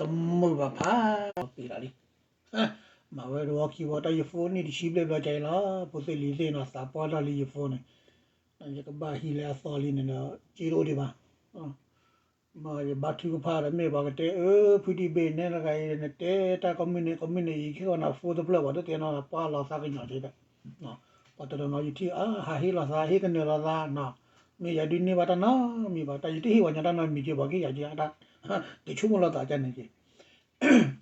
တမုာ်ဘၣ်ဖး ပ့ၤလီၤလံ. မၤဝဲတဝီခံဝီ တၢ်ယ phone န့ၣ်တဆံဘျဲၣ်ဘျီကဲအံၤလီၤ. ဖိသ့ၣ်လံၤသ့ၣ်နီၤ သးပှၢ်တၢ်လံယ phone န့ၣ် ယကဘၣ်ဟံးလၢအသီလံန့ၣ်ဒီး က့တအိၣ်ဒံးဘၣ်. မ့ၢ်ယဘါထုကဖၣ်ဒီး မ့ၢ်ပှၤကတဲ အၢ ဖုတံၢ်ဘ့ၣ်နဲတဂၤအံၤ နတဲတၢ်ကိးမုၢ်နံၤကိးမုၢ်နံၤအံၤ ခဲဂီၤနၤ phone တဖျၢၣ် ပှၤဒိးတဲနီၤပှၢ်လီၤသးကညီၤက့ဒီး ပှၤတနီၤနီၤယထံၣ် အၢ ဟးဟ့ၣ်လီၤသး ဟ့ၣ်ကနၢၤလီၤသးနီၤ. မ့ၢ်ယၤဒုးန့ၢ်ဘၣ်တၢ်နီတမံၤဘၣ် တၢ်ယတဟ့ၣ်ပှၤညီတၢ်နီတမံၤက့ ပှၤကဟ့ၣ်ယၤက့ တဆိကမိၣ်လီၤသးကန့ၣ်က့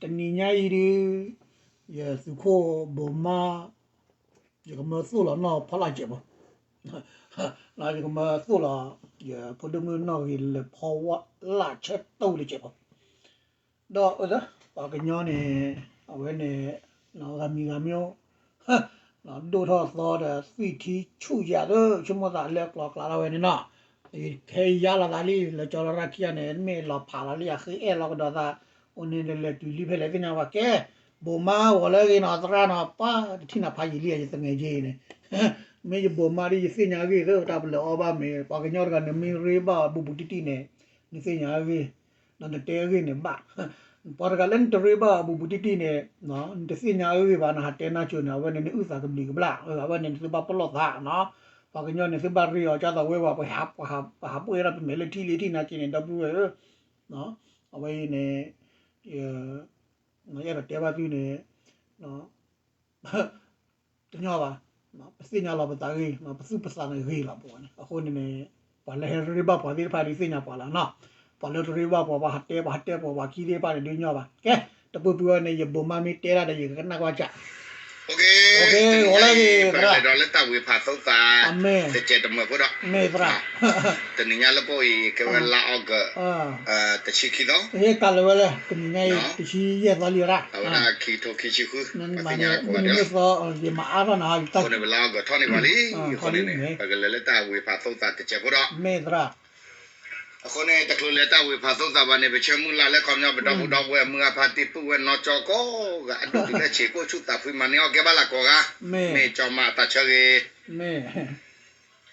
တနံၤညါအံၤဒုး ယသုးခိၣ်ဘိးမါ ယကမၢသိၣ်လီၤနီၢ်ဖီလာ်စဲးဖိ ယကမၢသိၣ်လီၤ ယဖိဒိၣ်မုၣ်နီၣ်ဂ့ၤလၢဖီဝါလၢ်ဆၢတိၢ်လၢစဲးဖိ ဒီးအၢ ပှၤကညီန့ၣ် အဝဲန့ၣ် ဂၤမံၤဂၤမံၤ ဒိၣ်ထီၣ်သီဒီးသွံၣ်ထံဆူၣ်ယၤသၢ ဆိကမိၣ်သးလၢကျီကျးထီၣ်ဝဲန့ၣ်နီၤ. ခဲယါလီၤသးလံ လၢကၠီလီၤရၢ်ခံဂၤန့ၣ် မ့ၢ်လီၤဖးလီၤလံ အဃ့အဲၣ်လီၤကဒီးသး အိၣ်န့ၣ်လဲၤလဲၤတုၤလံဖဲလဲၣ်သ့ၣ်ညါဘၣ်ကဲ ဘိးမါဂီၤလၢအဂ့ၤနီၤ သရၣ်နီၤ ပှၤတထံၣ်နၤဖးယံာ်လံ ယသငဲးက့န့ၣ် မ့ၢ်ယဘိးမါဒီး ယသ့ၣ်ညါအဂ့ၢ်သၢ တၢ်ပလၢၤအီဘၣ်မ့ၢ် ပှၤကညီတဂၤန့ၣ် မ့ၢ်ရ့ဘၣ်အီၤဘူးဘူးတံၢ်တံၢ်န့ၣ် နသ့ၣ်ညါအဂ့ၢ် ဒီးနတဲအဂ့ၢ်န့ၣ်ဘၣ် ပှၤတဂၤလၢနတရ့ဘၣ်အီၤဘူးဘူးတံၢ်တံၢ်န့ၣ် နတသ့ၣ်ညါအဂ့ၢ်ဘၣ် နဟးတဲနၢ်စိၤန့ၣ် အဝဲန့ၣ်နအုၣ်သးကဘျံးကဘျၣ် အဝဲန့ၣ်နသုဘၣ်ပလီၢ်သးနီၤ ပှၤကညီန့ၣ်သုဘၣ်ရ့အီၤ ကၢ်သးဝဲဝဲ ပှၤဟးပှဲၤဒီးပမဲာ်လၢထံၣ်လံထံၣ်နာ်က့န့ၣ် ဒီပုၢ်ဝဲၢ်ဧၢ အဝဲအံၤန့ၣ် ယအဲၣ်ဒိးတဲဘၣ်သုန့ၣ် တညီဘၣ် ပသ့ၣ်ညါလီၤပသးဂ့ၤ ပသူၣ်ပသးန့ၣ်ဂ့ၤလီၤပဝဲန့ၣ် အဃိန့ၣ်န့ၣ် ပှၤလၢဟဲရ့ဘၣ်ပှၤသ့ၣ်တဖၣ်ဒုးသ့ၣ်ညါပှၤလီၤနီၤ ပှၤလၢတရ့ဘၣ်ပှၤ ပှၤဟးတဲ ပှၤဟးတဲပှၤ ပှၤခံသ့ၣ်တဖၣ်န့ၣ်ဒုးညီဘၣ် ကဲ တပူၤပူၤဝဲန့ၣ် ယဘိးမါမ့ၢ်တဲဒၣ်ဒီး ယကကနၣ်ကွၢ်စၢ် ဂီၤလၢအဂ့ၤ သရၣ် ဒီးလၢတၢ်ဝံၤဖးသိသး တစဲးတမၢၢ်ဖိဒီး မ့ၢ်သရၣ် တနံၤညါလၢပအိၣ်အံၤ ကဲဝဲလါအီကူး တဆံခံသီ ဟ့ၣ်ကးလၢၤဝဲလၢ တနံၤညါအံၤ တဆံယဲၢ်သီလံရၣ် အဝဲဒၣ်ခံထိခံဆံဃု ပသ့ၣ်ညါကိးဂၤဒဲးလီၤ မုၢ်နံၤမုၢ်သီ ယမၤအါထီၣ်နၤ ယတၢ် အဃိန့ၣ် ပလါအီကူးထီၣ်န့ၢ်ပှၤလံ အဃိန့ၣ်န့ၣ် ပကလဲၤလၢတၢ်ဝံၤဖးသိသးတစဲးဖိဒီး မ့ၢ်သရၣ် အဃိန့ၣ် တချုးလဲၤတၢ်ဝံၤဖးသိသးဘၣ်န့ၣ် ပဆၢမုၢ်လၢ်လၢခီပညီ ပဒီပုၢ်ဒီဝဲၢ်မုၢ်ဂၤဖါတံၢ်ပုၢ်ဝဲၢ်နီၢ်ကၠီကိးဂၤ အဒိၣ်တုၤလၢဆံးကိၣ်ဆူၣ်သးဖှံ မၤန့ၢ်အီၣ်ကဲဘၣ်လၢကိးဂၤ မ့ၢ်ကၠီမါအတၢ်ဆၢဂ့ၤ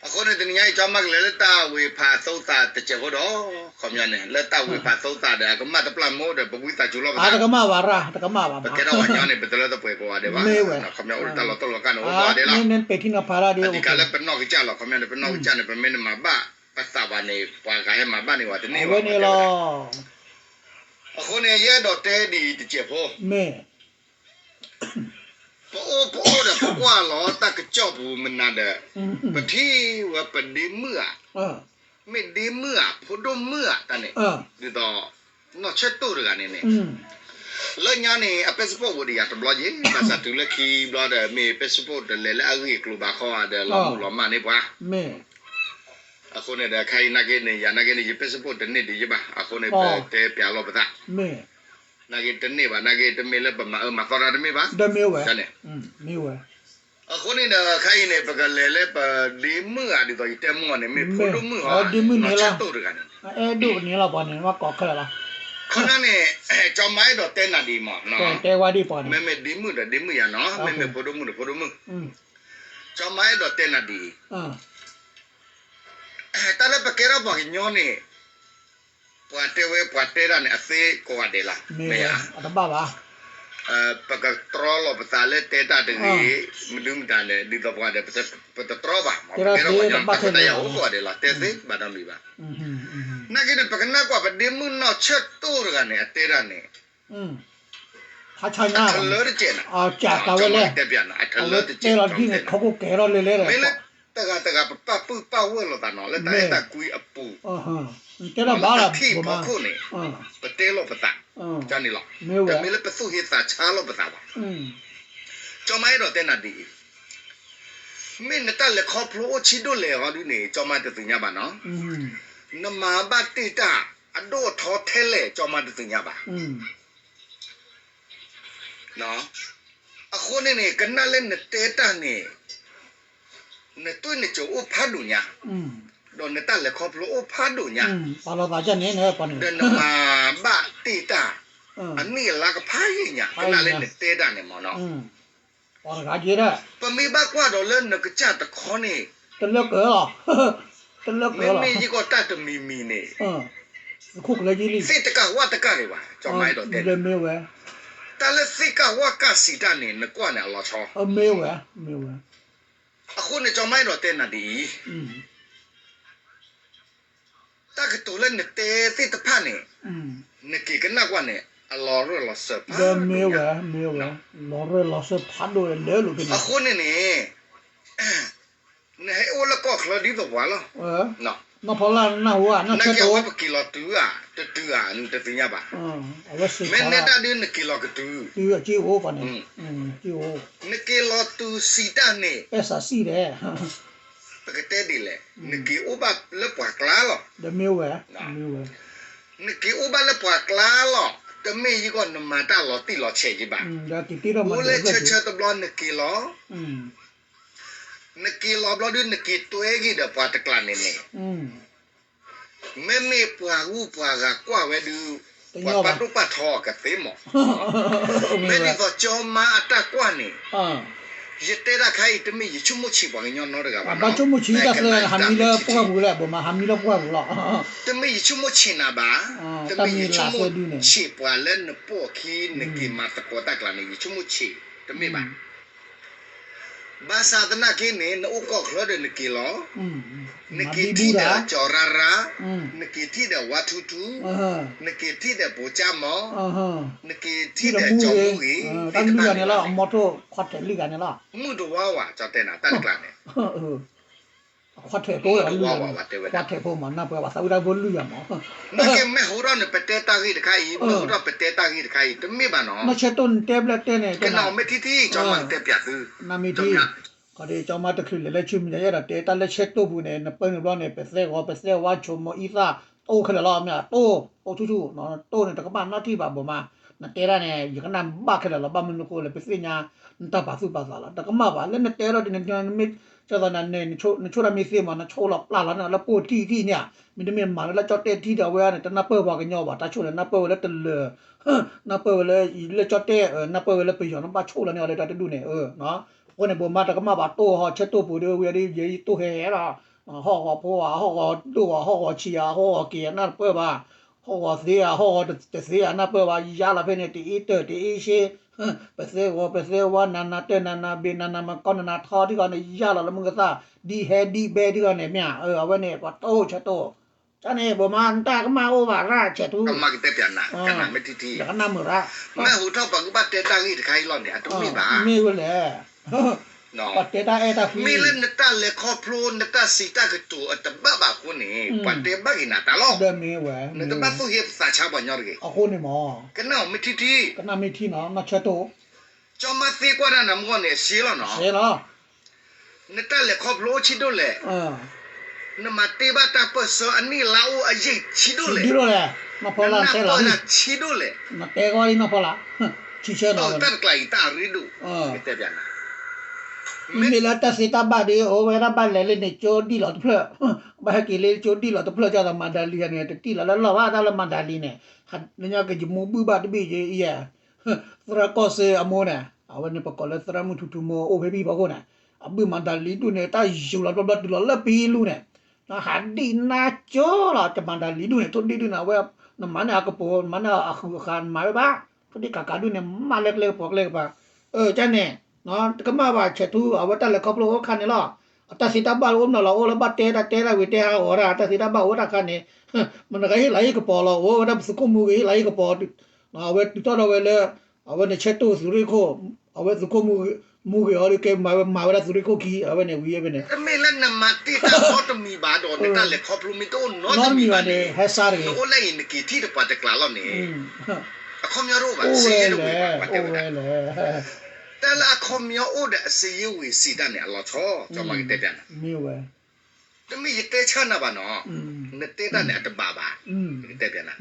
အဃိန့ၣ် တနံၤညါအံၤ ကၠီမါကလဲၤလၢတၢ်ဝံၤဖးသိသးတစဲးဖိဒီး ခီပညီန့ၣ် လၢတၢ်ဝံၤဖးသိသးဒီး အကမၣ်တပျၢ်မိၢ်ဒီး ပဝံသးစူၤလိာ်ပသး တကမၣ်ဘၣ်ရၣ် တကမၣ်ဘၣ် ပကဲထီၣ်ပှၤညီန့ၣ် ပတလၢတပှဲၤကိးဂၤဒဲးဘၣ် ခီပညီအိၣ်ဒီးတၢ်လီၤတိၢ်လီၤကၢ်န့ၣ် အိၣ်ကိးဂၤဒဲးလီၤ အဒံးကးလၢပနီၢ်ကစၢ်လီၤ ခီပညီန့ၣ် ပနီၢ်ကစၢ်န့ၣ် ပမ့ၢ်တမၤဘၣ်ပသးဘၣ်န့ၣ် ပှၤဂၤဟဲမၤဘၣ်န့ၢ်ဝဲတန့ၢ်ဘၣ် အဃိန့ၣ် ယအဲၣ်ဒိးတဲဒ်အံၤတစဲးဖိ ပအိၣ်ပအိၣ်ဒီးပကွၢ်လီၤတၢ်ကစီၣ်ပူၤမနုၤဒီး ပထံၣ်ဝဲပဒ့မုၣ်ဧါ, မ့ၢ်ဒ့မုၣ်ဧါ, ဖိဒိၣ်မုၣ်ဧါတၢ်န့ၣ်, ဒ်သိး နီၢ်ဆၢတိၢ်တဂၤန့ၣ်န့ၣ်, လၢညါန့ၣ် အ Facebook အိၣ်ဒီးယၤတဘျီယ့ၣ်, ဘၣ်ဆၣ်တုၤလၢခံဘျီဒီး မ့ၢ် Facebook တလဲၤလၢအဂ့ၢ်အကျိၤဘၣ်ဃီဒီး လီၤမုၢ်လီၤမၢ်န့ၢ်ပှၤ, အဃိန့ၣ်ဒီး ခဲအံၤနာ်က့န့ၣ် ယၤနာ်က့န့ၣ် ယ Facebook တန့ၢ်ဒံးယ့ၣ်ဘၣ်, အဃိန့ၣ် ပတဲပျးလိာ်ပသး နာ်က့တန့ၢ်ဘၣ်, နာ်က့တမ့ၢ်လၢပမၤအၢမၤသီတၢ်တမ့ၢ်ဘၣ်, အဃိန့ၣ်ဒီး ခဲအံၤန့ၣ် ပကလဲၤလၢပဒ့မုၣ်ဧါ ဒ်သိးယတဲမုၢ်အီၤန့ၣ် မ့ၢ်ဖိဒိၣ်မုၣ်ဧါ, နီၢ်ဆၢတိၢ်တဂၤန့ၣ်, ခီပညီန့ၣ် ကၠီမါအဲၣ်ဒိးတဲနၤဒ်အံၤမး, မ့မ့ၢ်ဒ့မုၣ်ဒီးဒ့မုၣ်ယၤနီၤ, မ့မ့ၢ်ဖိဒိၣ်မုၣ်ဒီးဖိဒိၣ်မုၣ်, ကၠီမါအဲၣ်ဒိးတဲနၤဒ်အံၤ တၢ်လၢပကဲထီၣ်ပှၤကညီန့ၣ်, ပှၤတဲဝဲပှၤတဲတၢ်န့ၣ် အသ့ကိးဂၤဒဲးလီၤ, မ့ၢ်ဧါ, ပကတြီလိာ်ပသးလၢတဲတၢ်တဂ့ၤ, မနုၤမတၤန့ၣ် ဒ်သိးပှၤဒီး ပတတြီဘၣ်, ပကဲထီၣ်ပှၤကညီန့ၣ် တၢ်ခွဲးတၢ်ယာ်အိၣ်ကိးဂၤဒဲးလီၤ, တဲသ့ဘၣ်နီတမံၤဘၣ်, နာ်က့န့ၣ် ပကနၢ်ကွၢ်ပဒ့မုၣ်နီၢ်ဆၢတိၢ်တဂၤန့ၣ် အတဲတၢ်န့ၣ် အထလၢတစဲးန့ၣ်, တဲပျးန့ၣ် အထလၢတစဲးန့ၣ်, မ့ၢ်လၢတဂၤတဂၤပပာ်ပုၢ်ပာ်ဝဲၢ်လိာ်သးနီၤ လၢတၢ်အဲၣ်တၢ်ကွံအပူၤ, တၢ်ထံၣ်ဖီခိၣ်န့ၣ်, ပတဲလိာ်ပသး, န့ၣ်လီၤ, တမ့ၢ်လၢပသူၣ်ဟ့သးဆါလိာ်ပသးဘၣ်, ကၠီမါအဲၣ်ဒိးတဲနၤဒ်အံၤ, မ့ၢ်နတၢ်လဲၤခီဖျိအိၣ်ဆံးဒိၣ်လဲၣ်အီၤဒ်န့ၣ် ကၠီမါတသ့ၣ်ညါဘၣ်နီၤ, နမၤဘၣ်တ့ၢ်တၢ်အဒိၣ်အထီထဲလဲၣ် ကၠီမါတသ့ၣ်ညါဘၣ် အဃိန့ၣ်န့ၣ် ကနၣ်လၢနတဲတၢ်န့ၣ်, နသွံၣ်နစိၤအိၣ်ဖးဒိၣ်ညါ, ဒီးနတၢ်လဲၤခီဖျိအိၣ်ဖးဒိၣ်ညါ, ဒီးနမၤဘၣ်တ့ၢ်တၢ်, အနံၣ်အလါကဖးယံာ်ညါ, ကနၣ်လၢနတဲတၢ်န့ၣ်မးနီၤ, ပမ့ၢ်ဘၣ်ကွၢ်ဒီးလၢနကစၢ်တခီန့ၣ်, မ့မ့ၢ်ယကီၢ်တၢ်တမံၤမံၤန့ၣ် သ့ၣ်တကၢ်ဝၣ်တကၢ်န့ၣ်ဘၣ်, ကၠီမါအဲၣ်ဒိးတဲန့ၣ်, တၢ်လၢသ့ၣ်ကၢ်ဝၣ်ကၢ်စံးတၢ်န့ၣ် နကွၢ်န့ၣ်အလီၤဆီ, မ့ၢ်ဝဲ, မ့ၢ်ဝဲ, အဃိန့ၣ် ကၠီမါအဲၣ်ဒိးတဲနၤဒ်အံၤ တၢ်ကတိၤလၢနတဲသ့ၣ်တဖၣ်န့ၣ် နက့ၤကနၣ်ကွၢ်န့ၣ် အလီၤရၢၢ်လီၤစၢၤဖးဒိၣ်ညါ, မ့ၢ်ဝဲ, မ့ၢ်ဝဲ, လီၤရၢၢ်လီၤစၢၤဖးဒိၣ်လၢလီၤက့ၤန့ၣ်, အဃိန့ၣ်န့ၣ် နဟဲအိၣ်လၢကီၢ်ချၢဒ်သိးပှၤလီၤ, နီၢ်ဖီလာ်နၢ်ဟူဧါ, နကဲဝဲပက့ၤလီၤတုၤဧါ, တတုၤဧါ နတသ့ၣ်ညါဘၣ်, မ့ၢ်နဲဒၣ်ဒုးနက့ၤလီၤကတုၤ, နက့ၤလီၤတုၤစံးတၢ်န့ၣ် ပကတဲဒ်လဲၣ်, နက့ၤအိၣ်ဘၣ်လၢပှၤကျါလီၤ, နက့ၤအိၣ်ဘၣ်လၢပှၤကျါလီၤ, တမ့ၢ်ယကီၢ်နမၤတၢ်လီၤတံၢ်လီၤဆဲးယံၤဘၣ်, အိၣ်လၢဆၢဆၢတဘျီနက့ၤလီၤ, နက့ၤလီၤဘျီဒုးနက့ၤတွဲက့ၤဒီးပှၤတကျါန့ၣ်န့ၣ် မ့မ့ၢ်ပှၤဂုၤပှၤဂၤကွၢ်ဝဲဒုး ပှၤပာ်ဒိၣ်ပာ်ထီအီၤကသ့မး, မ့ၢ်ဒ်သိးကၠီမါအတၢ်ကွၢ်န့ၣ်, ယတဲတၢ်ခါအံၤ တမ့ၢ်ယဆိကမိၣ်ဆံးပှၤကညီနီတဂၤဘၣ်, ဘၣ်ဆိကမိၣ်ဆံးတၢ်သၢဂၤ ဟးမံလၢပှၢ်ပူၤလဲၣ်, ဘိးမး ဟးမံလၢပှၢ်ပူၤလီၤ, တမ့ၢ်ယဆိကမိၣ်ဆံးနၤဘၣ်, တမ့ၢ်ယဆိကမိၣ်ဆံးပှၤလၢနပိာ်အခံ နက့ၤမၤသကိးတၢ်ကျါန့ၣ် ယဆိကမိၣ်ဆံး, တမ့ၢ်ဘၣ် ဘၣ်ဆၣ်သနာ်က့န့ၣ် နအိၣ်ကီၢ်ချၢဒီးနက့ၤလီၤ, နက့ၤထံၣ်ဒီးကၠီၤရၢ်ရၢ်, နက့ၤထံၣ်ဒီးဝါထူထူ, နက့ၤထံၣ်ဒီးပိကၠၢ်မီၤ, နက့ၤထံၣ်ဒီးကၠီၤမူဂ့ၤ, တၢ်လွံၢ်ဂၤန့ၣ်လီၤ, အမီထိၣ်ခွါထဲးလွံၢ်ဂၤန့ၣ်လီၤ, မုၢ်တဝါဝဲ ကၠီတဲနၤ တၢ်တကျါန့ၣ် ခွါထဲးဖိ, ခွါထဲးဖိမး နၢ်ပၢၢ်ဘၣ် သးဝံၣ်တၢ်ဖိလွံၢ်ဂၤမး, နက့ၤမ့ၢ်ဟူထီၣ်န့ၣ် ပတဲတၢ်ဂ့ၢ်တခါအံၤ, မ့ၢ်ဟူထီၣ်ပတဲတၢ်ဂ့ၢ်တခါအံၤ တမ့ၢ်ဘၣ်နီၤ, နဆဲးတိၢ်နတဲဘျဲၣ်တဲန့ၣ် ကနၣ်မ့ၢ်ထံထံ ကၠီမါကတဲပျးသု, နမ့ၢ်ထံ ခီဒ်ကၠီမါတချုးလဲၤလၢဆူမဲာ်ညါ ယအဲၣ်ဒိးတဲတၢ်လၢဆဲးတိၢ်ပူၤန့ၣ် နပၢနုာ်ဘျီန့ၣ် ပသဲဂီၤ ပသဲဝါ ဆိမိၣ်အံသၣ် တိၢ်ခဲလၢာ်လီၤ မ့ၢ်တိၢ် တိၢ်ဆူၣ်ဆူၣ် တိၢ်န့ၣ် တကမၣ်နီတထံၣ်ဘၣ် ဘိးမး, နတဲဒၣ်န့ၣ် ယကနၣ်ဘၣ်ခဲလၢာ်လီၤ ဘၣ်မနုၤဃိလဲၣ် ပသ့ၣ်ညါ နတၢ်ပာ်သူၣ်ပာ်သးလီၤ တကမၣ်ဘၣ် လၢနတဲဒီးဒ်န့ၣ် နမ့ၢ်ကဲသိးနၤန့ၣ် နဆိၣ်တၢ်မ့ၢ်သ့မး နဆိၣ်လီၤပျၢ်လီၤန့ၣ် လၢပိၢ်ထံၣ်ထံၣ်န့ၣ်ဧါ မ့တမ့ၢ်မၤလၢလၢကၠီၣ်တဲၣ်ထံၣ်ဒီးအဝဲန့ၣ် တနၢ်ပၢၢ်ပှၤကညီဘၣ် တၢ်ဆိၣ်န့ၣ် နၢ်ပၢၢ်ဝဲလၢတလၢာ် နၢ်ပၢၢ်ဝဲလၢ လၢကၠီၣ်တဲၣ် နၢ်ပၢၢ်ဝဲလၢပယီၤ နဘၣ်ဆိၣ်လီၤန့ၣ်အီၤလၢတၢ်တဒူၣ်န့ၣ် အဃိန့ၣ် ဘိးမးတကမၣ်ဘၣ်တိၢ်ဟီ ဆဲးတိၢ်ပူၤဒီးဝဲဒ်ယဲယတိၢ်ဟဲဟဲလီၤ ဟီၣ်ဂီၤဖိဧါ ဟီၣ်ဂီၤဒိၣ်ဧါ ဟီၣ်ဂီၤဆံးဧါ ဟီၣ်ဂီၤက့ၤနၢ်ပၢၢ်ဘၣ် ဟီၣ်ဂီၤသ့ဧါ ဟီၣ်ဂီၤတသ့ဧါ နၢ်ပၢၢ်ဘၣ် ယါလီၤဖဲန့ၣ် တအ့တၢၢ် တအ့ရှ့ ပသဲဂီၤ ပသဲဝါ နၤနၤတၢၢ် နၤနၤဘ့ၣ် နၤနၤမကီ နၤနၤထီ ထံဂီၤန့ၣ် ယါလီၤလၢမုၢ်ကသၣ် ဒ်ဟဲဒ်ဘဲထံဂီၤန့ၣ် မ့ၢ်ဧါ အဝဲန့ၣ် ပှၤတိၢ်ဆဲးတိၢ် ကန့ၣ် ဘိးမး နတၢ်ကမၣ်အိၣ်ဘၣ်ရၣ်ဆဲးထူ ကမၣ်ကတဲပျးနၤ ကနၣ်မ့ၢ်ထံထံ ယကနၣ်မုာ်ရၣ် မ့ၢ်ဟူထီၣ်ပှၤကဘၣ်တဲတၢ်ဂ့ၢ်တခါအံၤလီၤန့ၣ် အတမ့ၢ်ဘၣ် မ့ၢ်ဝဲလဲၣ် ပှၤတဲတၢ်အဲၣ်တၢ်ကွံ မ့ၢ်လၢနတၢ်လဲၤခီဖျိ နတၢ်စံးတၢ်ကတိၤအတဘၣ်ဘၣ်အဃိန့ၣ် ပှၤတဲဘၣ်က့ၤနၤတၢ်လီၤ နတဘၣ်သူၣ်ဟ့သးဆါပှၤညီတဂ့ၤ အဃိန့ၣ်မး ကနၣ်အီၤမ့ၢ်ထံထံ ကနၣ်မ့ၢ်ထံနီၤ နဆၢတိၢ် ကၠီမါသ့ကွၢ်တၢ်နၤမုၢ်ဂီၢ်န့ၣ် အရှဲလီၤနီၤ နတၢ်လဲၤခီဖျိအိၣ်ဆံးဒိၣ်လဲၣ် နမၤတ့ဘၣ်တၢ်ပၢၢ်ဆၢအနံၣ်လါအိၣ်အယံာ်ဆံးဒိၣ်လဲၣ် နနၢ်ပၢၢ်တၢ်ဆံးဒိၣ်လဲၣ် နတဲကွၢ်လံနီၢ်ဖီလာ် ဆံးဆၢနီၤ တၢ်တကျါအံၤတၢ်အရ့ဒိၣ် ကတဲပျးနၤ မ့မ့ၢ်လၢတၢ်သ့တၢ်ဘၣ်ဒီး အိၣ်ဝဲဒၣ်ဘၣ်လဲၤလၢန့ၣ် ကၠိဒံၣ်လီၤတဖျၢၣ် ဘၣ်ဟဲက့ၤလၢကၠိဒံၣ်လီၤတဖျၢၣ် ကၢ်သးမၤဒၤလံၤန့ၣ် တတံၢ်လီၤလၢလီၢ်ဘၣ် တၢ်လၢမၤဒၤလံၤန့ၣ် လၢညါကယမူဘုၣ်ဘၣ်တဘ့ၣ်ယဲ သရၣ်ကီၢ်စ့အမိၢ်န့ၣ် အဝဲန့ၣ်ပကိးလၢသရၣ်မုၣ်ထူထူမိၢ်အိၣ်ဖဲဘံၣ်ဖီခိၣ်န့ၣ် အဘုၣ်မၤဒၤလံၤဒူၣ်န့ၣ် တၢ်ယူၤလီၤဘျီဘျီတုၤလီၤလၢပံလူန့ၣ် ဟးဒံၣ်နါကၠိလီၤ တမၤဒၤလံၤဒူၣ်န့ၣ် ထိၣ်ဒံၣ်ဒူၣ်န့ၣ် အဝဲ နမၤန့ၢ်အကပိာ် နမၤန့ၢ်အဃုာ်အဃာ် နမၤဝဲဘၣ် ထိၣ်ဒံၣ်ကးကးဒူၣ်န့ၣ် မၤလၢကျဲကပီၤကျဲကပၤ အၢ ကန့ၣ် တကမၣ်ဘၣ်ဆဲးထူ အဝဲတၢ်လဲၤခီဖျိအိၣ်ခါန့ၣ်လီၤ အတၢ်သ့တၢ်ဘၣ်အိၣ်နီၤလီၤ အိၣ်လၢဘၣ်တဲတၢ်တဲတၢ်ဝံၤတဲဟးဂီၤတၢ် တၢ်သ့တၢ်ဘၣ်အိၣ်တၢ်ခါန့ၣ် မနုၤဂၤဟ့ၣ်လၤဟ့ၣ်ကပီၤလီၤ အိၣ်ဝဲဒၣ်ပသုးခိၣ်မူဂ့ၤ ဟ့ၣ်လၤဟ့ၣ်ကပီၤ အဝဲတုၤထီၣ်ဒီးဝဲလၢ အဝဲန့ၣ်ဆဲးတိၢ်သုးရ့ၣ်ခိၣ် အဝဲသုးခိၣ်မူဂ့ၤ အဝဲသုးခိၣ်မူဂ့ၤအီၤဒီးကဲမၤဝဲမၤဝဲဒၣ်သုးရ့ၣ်ခိၣ်ခံ အဝဲန့ၣ်ဝံၤအဝဲန့ၣ် တမ့ၢ်လၢနမၤတ့ၢ်တၢ်နီတမံၤဘၣ်ဒီး နတၢ်လဲၤခီဖျိမ့ၢ်တအိၣ်နီတမံၤဘၣ်န့ၣ် ဟဲစးတဂ့ၤ နအိၣ်လၢအံၤနက့ၤထံၣ်တပှၤတကျါလီၤန့ၣ် အခီပညီတအိၣ်ဘၣ် စ့တဝ့ၢ်ဘၣ် ပှၤတဲဝဲဒၣ် တၢ်လၢအခီပညီအိၣ်ဒီးအစ့ယ့ဝ့ၤစံးတၢ်န့ၣ် အလီၤဆီ ကၠီမၤကတဲပျးနၤ တမ့ၢ်ယတဲဆၢနၤဘၣ်နီၤ နတဲတၢ်န့ၣ်အတဘၣ်ဘၣ် ကတဲပျးနၤ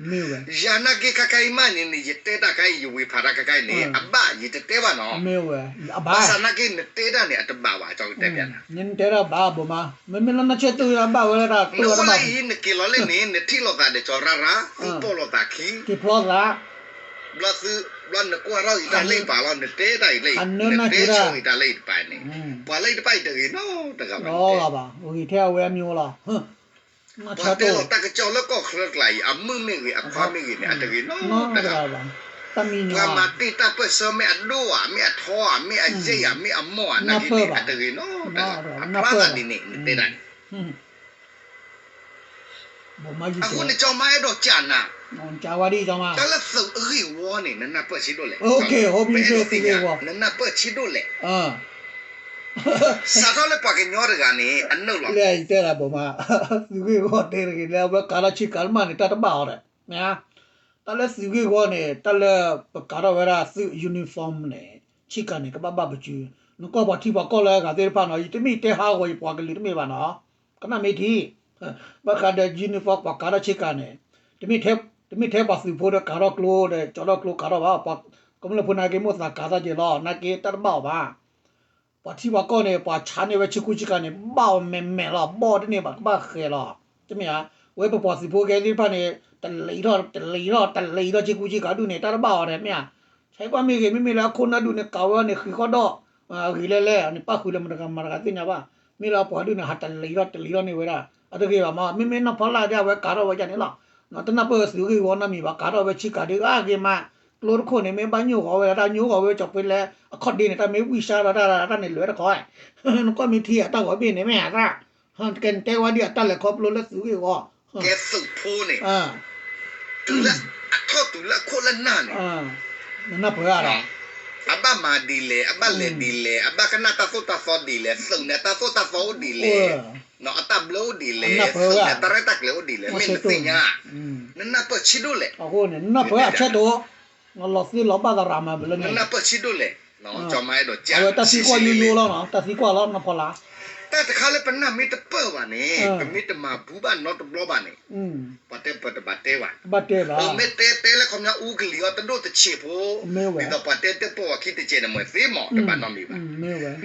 ယၤနာ်က့ခါခါအံၤမးန့ၣ် နယတဲတၢ်ခါအံၤ ယဝ့ၤဖးတၢ်ခါခါအံၤန့ၣ် အဘၣ်ယတတဲဘၣ်နီၤ ဘၣ်ဆၣ်နာ်က့နတဲတၢ်န့ၣ်အတဘၣ်ဘၣ် ကၠီကတဲပျးနၤ နတဲတၢ်ဘၣ်ဘိးမး မ့မ့ၢ်လၢနဆဲးတိၢ်တၢ်ဘၣ်ဝဲလၢတၢ် နအိၣ်လၢအံၤ နက့ၤလီၤလၢန့ၣ် နထံၣ်လိာ်သးဒီးကၠီၤရၢ်ရၢ် သုပိာ်လိာ်သးခံ က့ၤဖျီသး ဘျီသု ဘျီနကွၢ်ထီၣ်ဂ့ၤတၢ်လၢအံၤပာ်လီၤ နတဲတၢ်အံၤလၢအံၤ နတဲဆိဂ့ၤတၢ်လၢအံၤတပၤန့ၣ် ပှၤလၢအံၤတပၤအံၤတဂ့ၤနီတဂၤဘၣ် ဂ့ၤထဲအဝဲအမံၤလီၤ ပှၤတဲလီၤတၢ်ကစီၣ်လၢကီၢ်ချၢကျါအံၤ အမုၣ်မ့ၢ်ဂ့ၤ အခွါမ့ၢ်ဂ့ၤန့ၣ် အတဂ့ၤနီတဂၤဘၣ်. ပှၤမၤတ့ၢ်တၢ်ပၢၢ်ဆၢ မ့ၢ်အဒိၣ်ဧါ မ့ၢ်အထီဧါ မ့ၢ်အယဲၢ်ဧါ မ့ၢ်အမိၢ်ဧါ နာ်က့န့ၣ် အတဂ့ၤနီတဂၤဘၣ်. အဖျါသးဒ်န့ၣ် နတဲဒၣ်န့ၣ် အဃိန့ၣ် ကၠီမါအဲၣ်ဒိးကးနၤ, တၢ်လၢသုးအဂ့ၢ်ဝီန့ၣ် နနၢ်ပၢၢ်ဆံးဒိၣ်လဲၣ်, ပအဲၣ်ဒိးသ့ၣ်ညါ နနၢ်ပၢၢ်ဆံးဒိၣ်လဲၣ်. စးထီၣ်လၢပှၤကညီတဂၤန့ၣ် အနုာ်လီၤ လၢယတဲဒၣ်ဘိမး သုးဂ့ၢ်ဝီတဲတဂ့ၤ လၢအဝဲကးထီၣ်ဆ့ကၤတမံၤန့ၣ် တၢ်တဘၣ်အီၤဒီး မ့ၢ်ဧါ. တၢ်လၢသုးဂ့ၢ်ဝီန့ၣ် တၢ်လၢပကးထီၣ်ဝဲဒၣ်သုး uniform န့ၣ် ဆ့ကၤန့ၣ် ကဘၣ်ဘၣ်ပစု, နကွၢ်ပှၤထံပှၤကီၢ်လၢအဂၤသ့ၣ်တဖၣ်နီၤ ယတမ့ၢ်တဲဟးဂီၤယပှၤကလုာ်တမ့ၢ်ဘၣ်နီၤ, ကနၣ်မ့ၢ်ထံ, ဘၣ်ဃးဒီး uniform ပှၤကးထီၣ်ဆ့ကၤန့ၣ် တမ့ၢ်ထဲပှၤသုးဖိဒီးကးထီၣ်ကျိ ဒီးကၠီထီၣ်ကျိကးထီၣ်ဘၣ်, ကမျၢၢ်ဖိနာ်က့ မိၢ်သးကးသးက့ၤလီၤ နာ်က့တၢ်တဘၣ်အီၤဘၣ်. ပှၤထံပှၤကီၢ်န့ၣ် ပှၤဆါန့ၢ်ဝဲဆ့ကူဆ့ကၤန့ၣ် ဘၣ်အီၤမဲာ်မဲာ်လီၤ, ဘီၣ်တန့ၢ်ဘၣ် ကဘၣ်ဃဲၤလီၤ, တမ့ၢ်ဧါ. ဝဲပပှၤသုးဖိကဲသ့ၣ်တဖၣ်န့ၣ် တလံၤထီၣ် တလံၤထီၣ် တလံၤထီၣ်ဆ့ကူဆ့ကၤဒူၣ်န့ၣ် တၢ်တဘၣ်အီၤဒီး မ့ၢ်ဧါ. ဆဲးကွၢ်မ့ၢ်ဂ့ၤ မ့မ့ၢ်လၢအခိၣ်နၢ်ဒူၣ်န့ၣ် ကးဝဲအီၤန့ၣ် ဃံးဃီၣ်ဒီး အဂ့ၤလဲၣ်လဲၣ်န့ၣ် ပၣ်ဃုာ်လၢမတဂၤမၤတဂၤသ့ၣ်ညါဘၣ်. မ့ၢ်လၢအပှၤဒူၣ်န့ၣ် ဟးတလံၤထီၣ်တလံၤထီၣ်န့ၢ်ဝဲဒၣ် အတဂ့ၤဘၣ်မး. မ့မ့ၢ်နီၢ်ဖီလာ်ဒ်အဝဲကးထီၣ်ဝဲဒ်န့ၣ်လီၤ. တနၢ်ပၢၢ်သုးဂ့ၢ်ဝီနီတမံၤဘၣ် ကးထီၣ်ဝဲဆ့ကၤဒ်အါဂ့ၤမး. ကျိတခိၣ်န့ၣ် မ့ၢ်ဘၣ်ညိၣ်ဃီၤဝဲဒၣ် ညိၣ်ဃီၤဝဲကၠီၤပှ့ၤလဲ အခီၣ်ဒ့န့ၣ် တၢ်မ့ၢ်ဝံၣ်စါဒီးတၢ်တၢ်န့ၣ်လဲၤတခီ, နကွၢ်မ့ၢ်ထံအတၢ်ဂီၤဘ့ၣ်န့ၣ် မ့ၢ်ဧါသရၣ်, ကဲနတဲဝဲဒ်အတၢ်လဲၤခီဖျိလၢသုးဂ့ၢ်ဝီ ကဲသုးဖိန့ၣ် တုၤလၢအထီၣ်တုၤလၢအခိၣ်လၢနၢ်န့ၣ် နနၢ်ပၢၢ်ဧါဒီး အဘၣ်မၤဒ်လဲၣ် အဘၣ်လဲၤဒ်လဲၣ် အဘၣ်ကနၣ်တၢ်သိၣ်တၢ်သီဒ်လဲၣ် သုးန့ၣ် အတၢ်သိၣ်တၢ်သီအိၣ်ဒ်လဲၣ်, အတၢ်ဘျၢအိၣ်ဒ်လဲၣ် သုးန့ၣ် အတၢ်ရဲၣ်တၢ်ကျဲၤအိၣ်ဒ်လဲၣ် မ့ၢ်နသ့ၣ်ညါ နနၢ်ပၢၢ်ဆံးဒိၣ်လဲၣ်. အဃိန့ၣ်နနၢ်ပၢၢ်အဆၢတိၢ် နလီၤသ့လီၤဘၣ်သရၣ်မးလၢ နနၢ်ပၢၢ်ဆံးဒိၣ်လဲၣ်. ကၠီမါအဲၣ်ဒိးကး အဝဲတၢ်သံကွၢ်လံလိလီၤနီၤ တၢ်သံကွၢ်လီၤနီၢ်ဖီလာ် တၢ်တခါလၢပနၢ်မ့ၢ်တပၢၢ်ဘၣ်န့ၣ် ပမ့ၢ်တမၤဘူၣ်ဘၣ်နီတဘျီဘၣ်န့ၣ် ပှၤတဲပတဘၣ်တဲဘၣ်. မ့ၢ်တဲတဲလၢခီပညီအူကလံၤအီၤတဒိၣ်တဆံးဖိ ဒ်သိးပှၤတဲတဲပၢၢ်ဝဲခံတစဲးန့ၣ်မ့ၢ်သ့မး တဘၣ်နီတမံၤဘၣ်.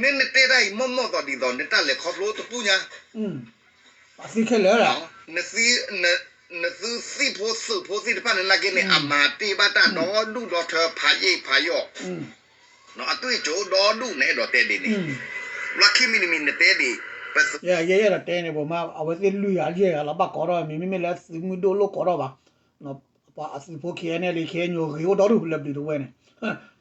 မ့ၢ်နတဲတၢ်အံၤ မ့ၢ်မ့ၢ်သိးဒ်သိး နတၢ်လဲၤခီဖျိတပူၤညါ ပှၤသံခဲလၢာ် နသုသံၣ်ဖိသုးဖိသ့ၣ်တဖၣ်န့ၣ် နာ်က့န့ၣ် အမၤတ့ၢ်ဘၣ်တၢ်ဒီဒူၣ်ဒီထၢ ဖးယံာ်ဖးယီၣ် အသွံၣ်ကၠိဒီဒူၣ်န့ၣ် အဲၣ်ဒိးတဲဒ်န့ၣ် လီၢ်ခံမံၤတမံၤနတဲဒ် ယအဲၣ်ဒိးတဲန့ၣ် ပမ့ၢ် အဝဲသ့ၣ်လွံၢ်ဂၤယဲၢ်ဂၤလီၤ ဘၣ်ကိးထီၣ်မ့ၢ် မ့မ့ၢ်လၢသုးမုၢ်ဒိၣ်လိၣ်ကိးထီၣ်ဘၣ် ပှၤအသုးဖိ ခဲအံၤန့ၣ်လံ ခဲအံၤညိဂ့ၤအိၣ်ဒီဒူၣ်လၢဘျံးတဝဲန့ၣ်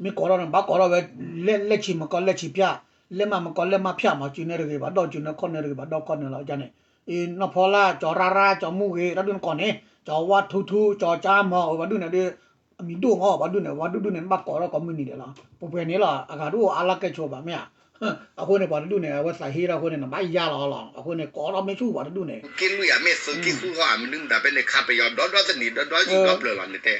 မ့ၢ်ကိးထီၣ်န့ၣ် ဘၣ်ကိးထီၣ်ဝဲ လဲၣ်ဆံးမကီ လဲၣ်ဆံးဖၠၣ် လဲၣ်မးမကီ လဲၣ်မးဖၠၣ်မး စုနဲတဂ့ၤဘၣ်ဒီးစုနဲ ခီၣ်နဲတဂ့ၤဘၣ်ဒီးခီၣ်နဲလီၤန့ၣ် အံၤနီၢ်ဖီလာ် ကၠီၤရၣ်ရၣ် ကၠီၤမူဂ့ၤ တၢ်ဒူၣ်န့ၣ်ကိးန့ၣ် ကၠီၤဝါထူထူ ကၠီၤကၠါမီၤ အဝဲဒူၣ်န့ၣ်ဒီး အမံၤဒိၣ်မး ပှၤဒူၣ်န့ၣ် ပှၤဒူၣ်ဒူၣ်န့ၣ် နဘၣ်ကိးထီၣ်ကိးမုၢ်နံၤဒဲးလီၤ ပှဲၤပှဲၤန့ၣ်လီၤ အဂၤတအိၣ်အါလၢကဲဆိးဘၣ်မ့ၢ်ဧါ အဃိန့ၣ် ပှၤတဒူၣ်န့ၣ် အဝဲသးဟ့ထီၣ်အဃိန့ၣ် နဘၣ်ယါလီၤလီၤ အဃိန့ၣ် ကိးထီၣ်မ့ၢ်ဆူၣ်ပှၤတဒူၣ်န့ၣ် က့လွံၢ်ဧါ မ့ၢ်သုးက့ဃုဃီဧါ မနုၤမတၤဖဲန့ၣ် ခးပယီၤဒီဒီသနံၤ ဒီဒီယံၤဒီပျၢၤလီၤ နတဲ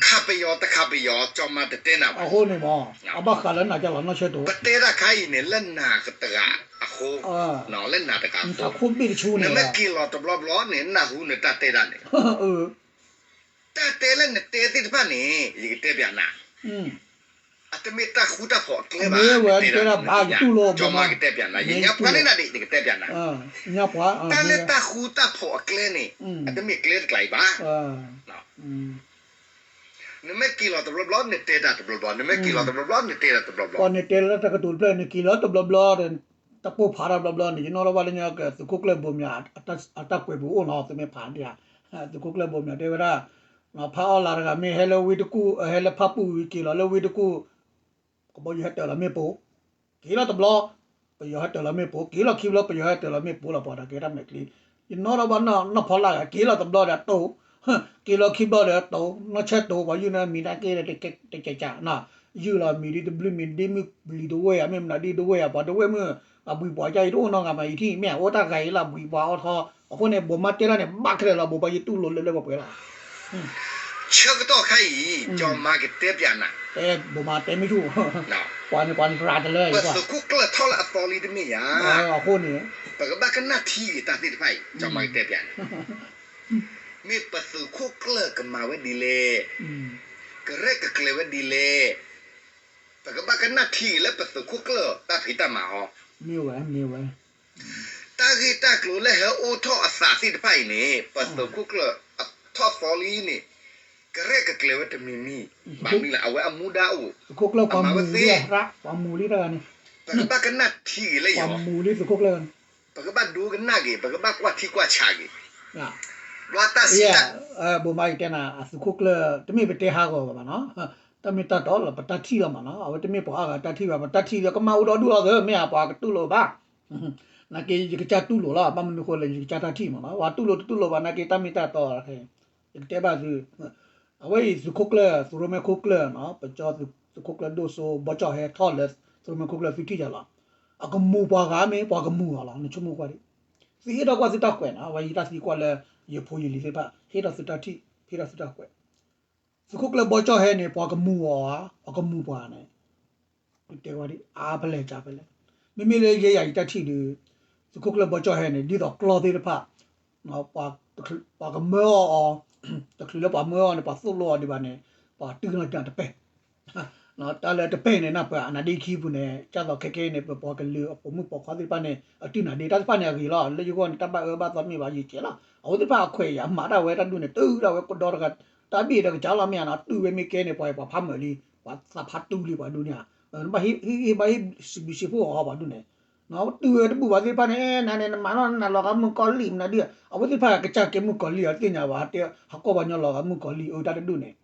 ခးပယီၤတခးပယီၤ ကၠီၤမၤတတဲနၤဘၣ် အဃိန့ၣ်မး အဘၣ်ဃးလၢနၤကလီၤနီၢ်ဆၢတိၢ် ပတဲတၢ်ခါအံၤန့ၣ် လၢနၤတဂၤအဃိ လၢနၤတဂၤအဃိ နမ့ၢ်က့ၤလီၤတဘျီဘျီန့ၣ် နၢ်ဟူနတၢ်တဲတၢ်န့ၣ် တၢ်တဲလၢနတဲသ့ၣ်တဖၣ်န့ၣ် ယကတဲပျးနၤ အတမ့ၢ်တၢ်ဃူတၢ်ဖိးအကျဲဘၣ် ကၠီၤမၤကတဲပျးနၤ ယညါပှၤန့ၣ်နၤဒံး ယကတဲပျးနၤ တၢ်လၢတၢ်ဃူတၢ်ဖိးအကျဲန့ၣ် အတမ့ၢ်ကျဲတကျါအံၤဘၣ် နမ့ၢ်က့ၤလီၤတဘျီဘျီ နတဲတၢ်တဘျီဘျီ နမ့ၢ်က့ၤလီၤတဘျီဘျီ နတဲတၢ်တဘျီဘျီ ပှၤနတဲလၢတၢ်ကတိၤတဖျၢၣ် နက့ၤလီၤတဘျီဘျီဒီး တပိၢ်ဖးတၢ်တဘျီဘျီန့ၣ် ယနီၣ်ထီၣ်ဘၣ်လၢညါက သုးခိၣ်ကျၢၢ်ဘိမၠး အတၢ်ကွဲးပူၤအိၣ်နီၤ သုမ့ၢ်ဖးဒံးဧါ သုးခိၣ်ကျၢၢ်ဘိမၠးတဲဝဲဒၣ် ဖးအီၣ်လၢတဂၤမ့ၢ်ဟဲလၢဝ့ၢ်တ ဟဲလၢဖၣ်ပူၣ်ဝံၤ က့ၤလီၤလၢဝ့ၢ်တကူၣ် ကဘီယူၤဟဲတၢၤလီၤမ့ၣ်ပိၢ် က့ၤလီၤတဘျီ ပယီၤဟဲတၢၤလီၤမ့ၣ်ပိၢ် က့ၤလီၤခံဘျီ ပယီၤဟဲတၢၤလီၤမ့ၣ်ပိၢ်လီၤ ပှၤတၢ်ကဲတၢ်မဲာ်ချံ ယနီၣ်ထီၣ်ဘၣ်နီၢ်ဖီလာ် က့ၤလီၤတဘျီဒီးတိၢ် က့ၤလီၤခံဘျီဒီးတိၢ် နီၢ်ဆၢတိၢ် ပှၤယုၢ်န့ၣ်မံၤတၢ်က့ၤတကးကး ယုၢ်လီၤမံၤဒ်တဘျုးမံၤဒ်မုၢ်ပျံၤတဝဲၢ်ဧါ မ့ၢ်မနုၤဒ်တဝဲၢ်ဧါ ပှၤတဝဲၢ်မုၢ် အဘှံးပှၤကါအံၤတအိၣ်နီတဂၤမး ယထံၣ်မ့ၢ် အိၣ်တၢ်ဂၤအံၤလၢအဘှံးပှၤအီထီ အဃိန့ၣ် ဘိးမါတဲတၢ်န့ၣ် ဘၣ်ခဲလၢာ်လီၤ ဘိးဘၣ်ယတူၢ်လိာ်လၢလၢပှဲၤပှဲၤလီၤ ဆၢကတီၢ်ခါအံၤ ကၠီၤမၤကတဲပျးနၤ တဲဘိးမါတဲမ့ၢ်ဆူၣ် ပှၤန့ၣ်ပှၤရၤတလၢ ပသုးခိၣ်ကျၢၢ်ထီၣ်လၢအသီလံတမ့ၢ်ဧါ အဃိန့ၣ် ပကဘၣ်ကနၣ်ထံဂ့ၤတၢ်သ့ၣ်တဖၣ်အံၤ ကၠီၤမၤကတဲပျးနၤ မ့ၢ်ပသုးခိၣ်ကျၢၢ်ကမၤဝဲဒ်လဲၣ် ကရဲၣ်ကကျဲၤဝဲဒ်လဲၣ် ပကဘၣ်ကနၣ်ထံဂ့ၤလၢပသုးခိၣ်ကျၢၢ်တၢ်ဖံးတၢ်မၤဟီ မ့ၢ်ဝဲ မ့ၢ်ဝဲ တၢ်ဂ့ၢ်တၢ်ကျိၤလၢဟဲအိၣ်ထီၣ်အသးသ့ၣ်တဖၣ်အံၤန့ၣ် ပသုးခိၣ်ကျၢၢ်အထီၣ်သီလံန့ၣ် ကရဲၣ်ကကျဲၤဝဲတမံၤမံၤ ဘၣ်မနုၤလဲၣ် အဝဲအမူဒါအိၣ် သုးခိၣ်ကျၢၢ်ပှၤမူလံ ပှၤမူလံတဂၤန့ၣ် ပကဘၣ်ကနၣ်ထံဂ့ၤလၢယီၤ ပှၤမူလံသုးခိၣ်ကျၢၢ် ပကဘၣ်ဒိကနၣ်ဂ့ၤ ပကဘၣ်ကွၢ်ထံကွၢ်ဆးဂ့ၤ ဘိးမါယတဲနၤ အသုးခိၣ်ကျၢၢ် တမ့ၢ်ပတဲဟးဂီၤဘၣ်နီၤ, တၢ်မ့ၢ်တၢ်တီလီၤ ပတၢ်ထံၣ်လီၤမးနီၤ, အဝဲတမ့ၢ်ပှၤအါဂၤတၢ်ထံၣ်ဘၣ် ပတၢ်ထံၣ်ဒီး ကမၣ်အိၣ်ဒီဒူၣ်အီၤသၢ မ့ၢ်ဧါ ပှၤကတူၢ်လိာ်ဘၣ်, နာ်က့ ယကစၢ်တူၢ်လိာ်လီၤ ဘၣ်မနုၤဃိလဲၣ် ယကစၢ်တၢ်ထံၣ်မးနီၤ, ပှၤတူၢ်လိာ်တတူၢ်လိာ်ဘၣ် နာ်က့ တၢ်မ့ၢ်တၢ်တီ ယကတဲဘၣ်သု, အဝဲအံၤသုးခိၣ်ကျၢၢ် သုးရိမဲခိၣ်ကျၢၢ်နီၤ, ပကၠီသုးခိၣ်ကျၢၢ်ဒိၣ်စိ ဘီကၠီၣ်ဟဲထီၣ်လၢ သုးရိမဲခိၣ်ကျၢၢ် သုထံၣ်ယၤလီၤ, အကမူၤပှၤဂၤမ့ၢ် ပှၤကမူၤအီၤလီၤ နဆိကမိၣ်ကွၢ်ဒံး, သုဟ့ၣ်ထီၣ်ကွၢ်သုတၢ်ကွဲးနီၤ, ဝဲယတၢ်သံကွၢ်လၢ ယဖိယလံၤသ့ၣ်တဖၣ် ဟ့ၣ်ထီၣ်သုတၢ်ထံၣ် ဟ့ၣ်ထီၣ်သုတၢ်ကွဲး သုးခိၣ်ကျၢၢ်ဘီကၠီၣ်ဟဲန့ၣ် ပှၤကမူၤအီၤဧါ ပှၤကမူၤပှၤန့ၣ်, တဲဝဲဒ်အါဖဲလဲၣ် ကၢ်ဖဲလဲၣ်, မ့မ့ၢ်လၢယဲယၤယတၢ်ထံၣ်ဒီး သုးခိၣ်ကျၢၢ်ဘီကၠီၣ်ဟဲန့ၣ် ဒ်သိးကျီၢ်သ့ၣ်တဖၣ် ပှၤကမၢအီၤအီၤ, တချုးလၢပှၤမၢအီၤန့ၣ် ပှၤသိၣ်လိအီၤဒံးဘၣ်န့ၣ် ပှၤတုၤနီၤတပဲၢ် တၢ်လၢတပဲၢ်န့ၣ် နၢ်ပၢၢ် အနါဒ့ခံပူၤန့ၣ် ကၢ်သိးခဲကဲန့ၣ် ပပှၤကလုာ်အပိာ်မုၣ်ပိာ်ခွါသ့ၣ်တဖၣ်န့ၣ် အတုၤနၤဒ့ တၢ်သ့ၣ်တဖၣ်န့ၣ်အဂ့ၤလီၤ လၢယဂီၢ်န့ၣ် တၢ်ဘၣ်အၢဘၣ်သီမ့ၢ်ဘၣ် ယကဲလီၤ အဝဲသ့ၣ်တဖၣ်အခွဲးယာ် မၤတၢ်ဝဲတၢ်ဒူၣ်န့ၣ် တုၤဒၣ်ဝဲကဒီတဂၤ တၢ်ဘ့ၣ်ဒီးကစၢ်လီၤမ့ၢ်ဧါနီၤ တုၤဝဲမ့ၢ်ကဲန့ၣ် ပှၤပှၤဖးမၢၤလံ ပှၤသးဖးတူလံ ပှၤဒူၣ်န့ၣ်ဧါ ဘၣ်ဟ့ၣ်ဂံၢ်ဟ့ၣ်ဘါဟ့ၣ်စံးဘျုးစံးဖှိၣ်အီၤပှၤဒူၣ်န့ၣ် တုၤဝဲတဘူၣ်ဘၣ်သ့ၣ်တဖၣ်န့ၣ် နၤန့ၣ် နမၤထီၣ်နၤလီၤဂာ်မုၣ်ကီၤလံၢ်မနုၤဒုး အဝဲသ့ၣ်တဖၣ်ကစၢ်ကဲမုၣ်ကီၤလံၢ်အီၤ တသ့ၣ်ညါဘၣ် ဟးကိးပှၤညီလီၤဂာ်မုၣ်ကီၤလံၢ် အၢ တၢ်တဒူၣ်န့ၣ်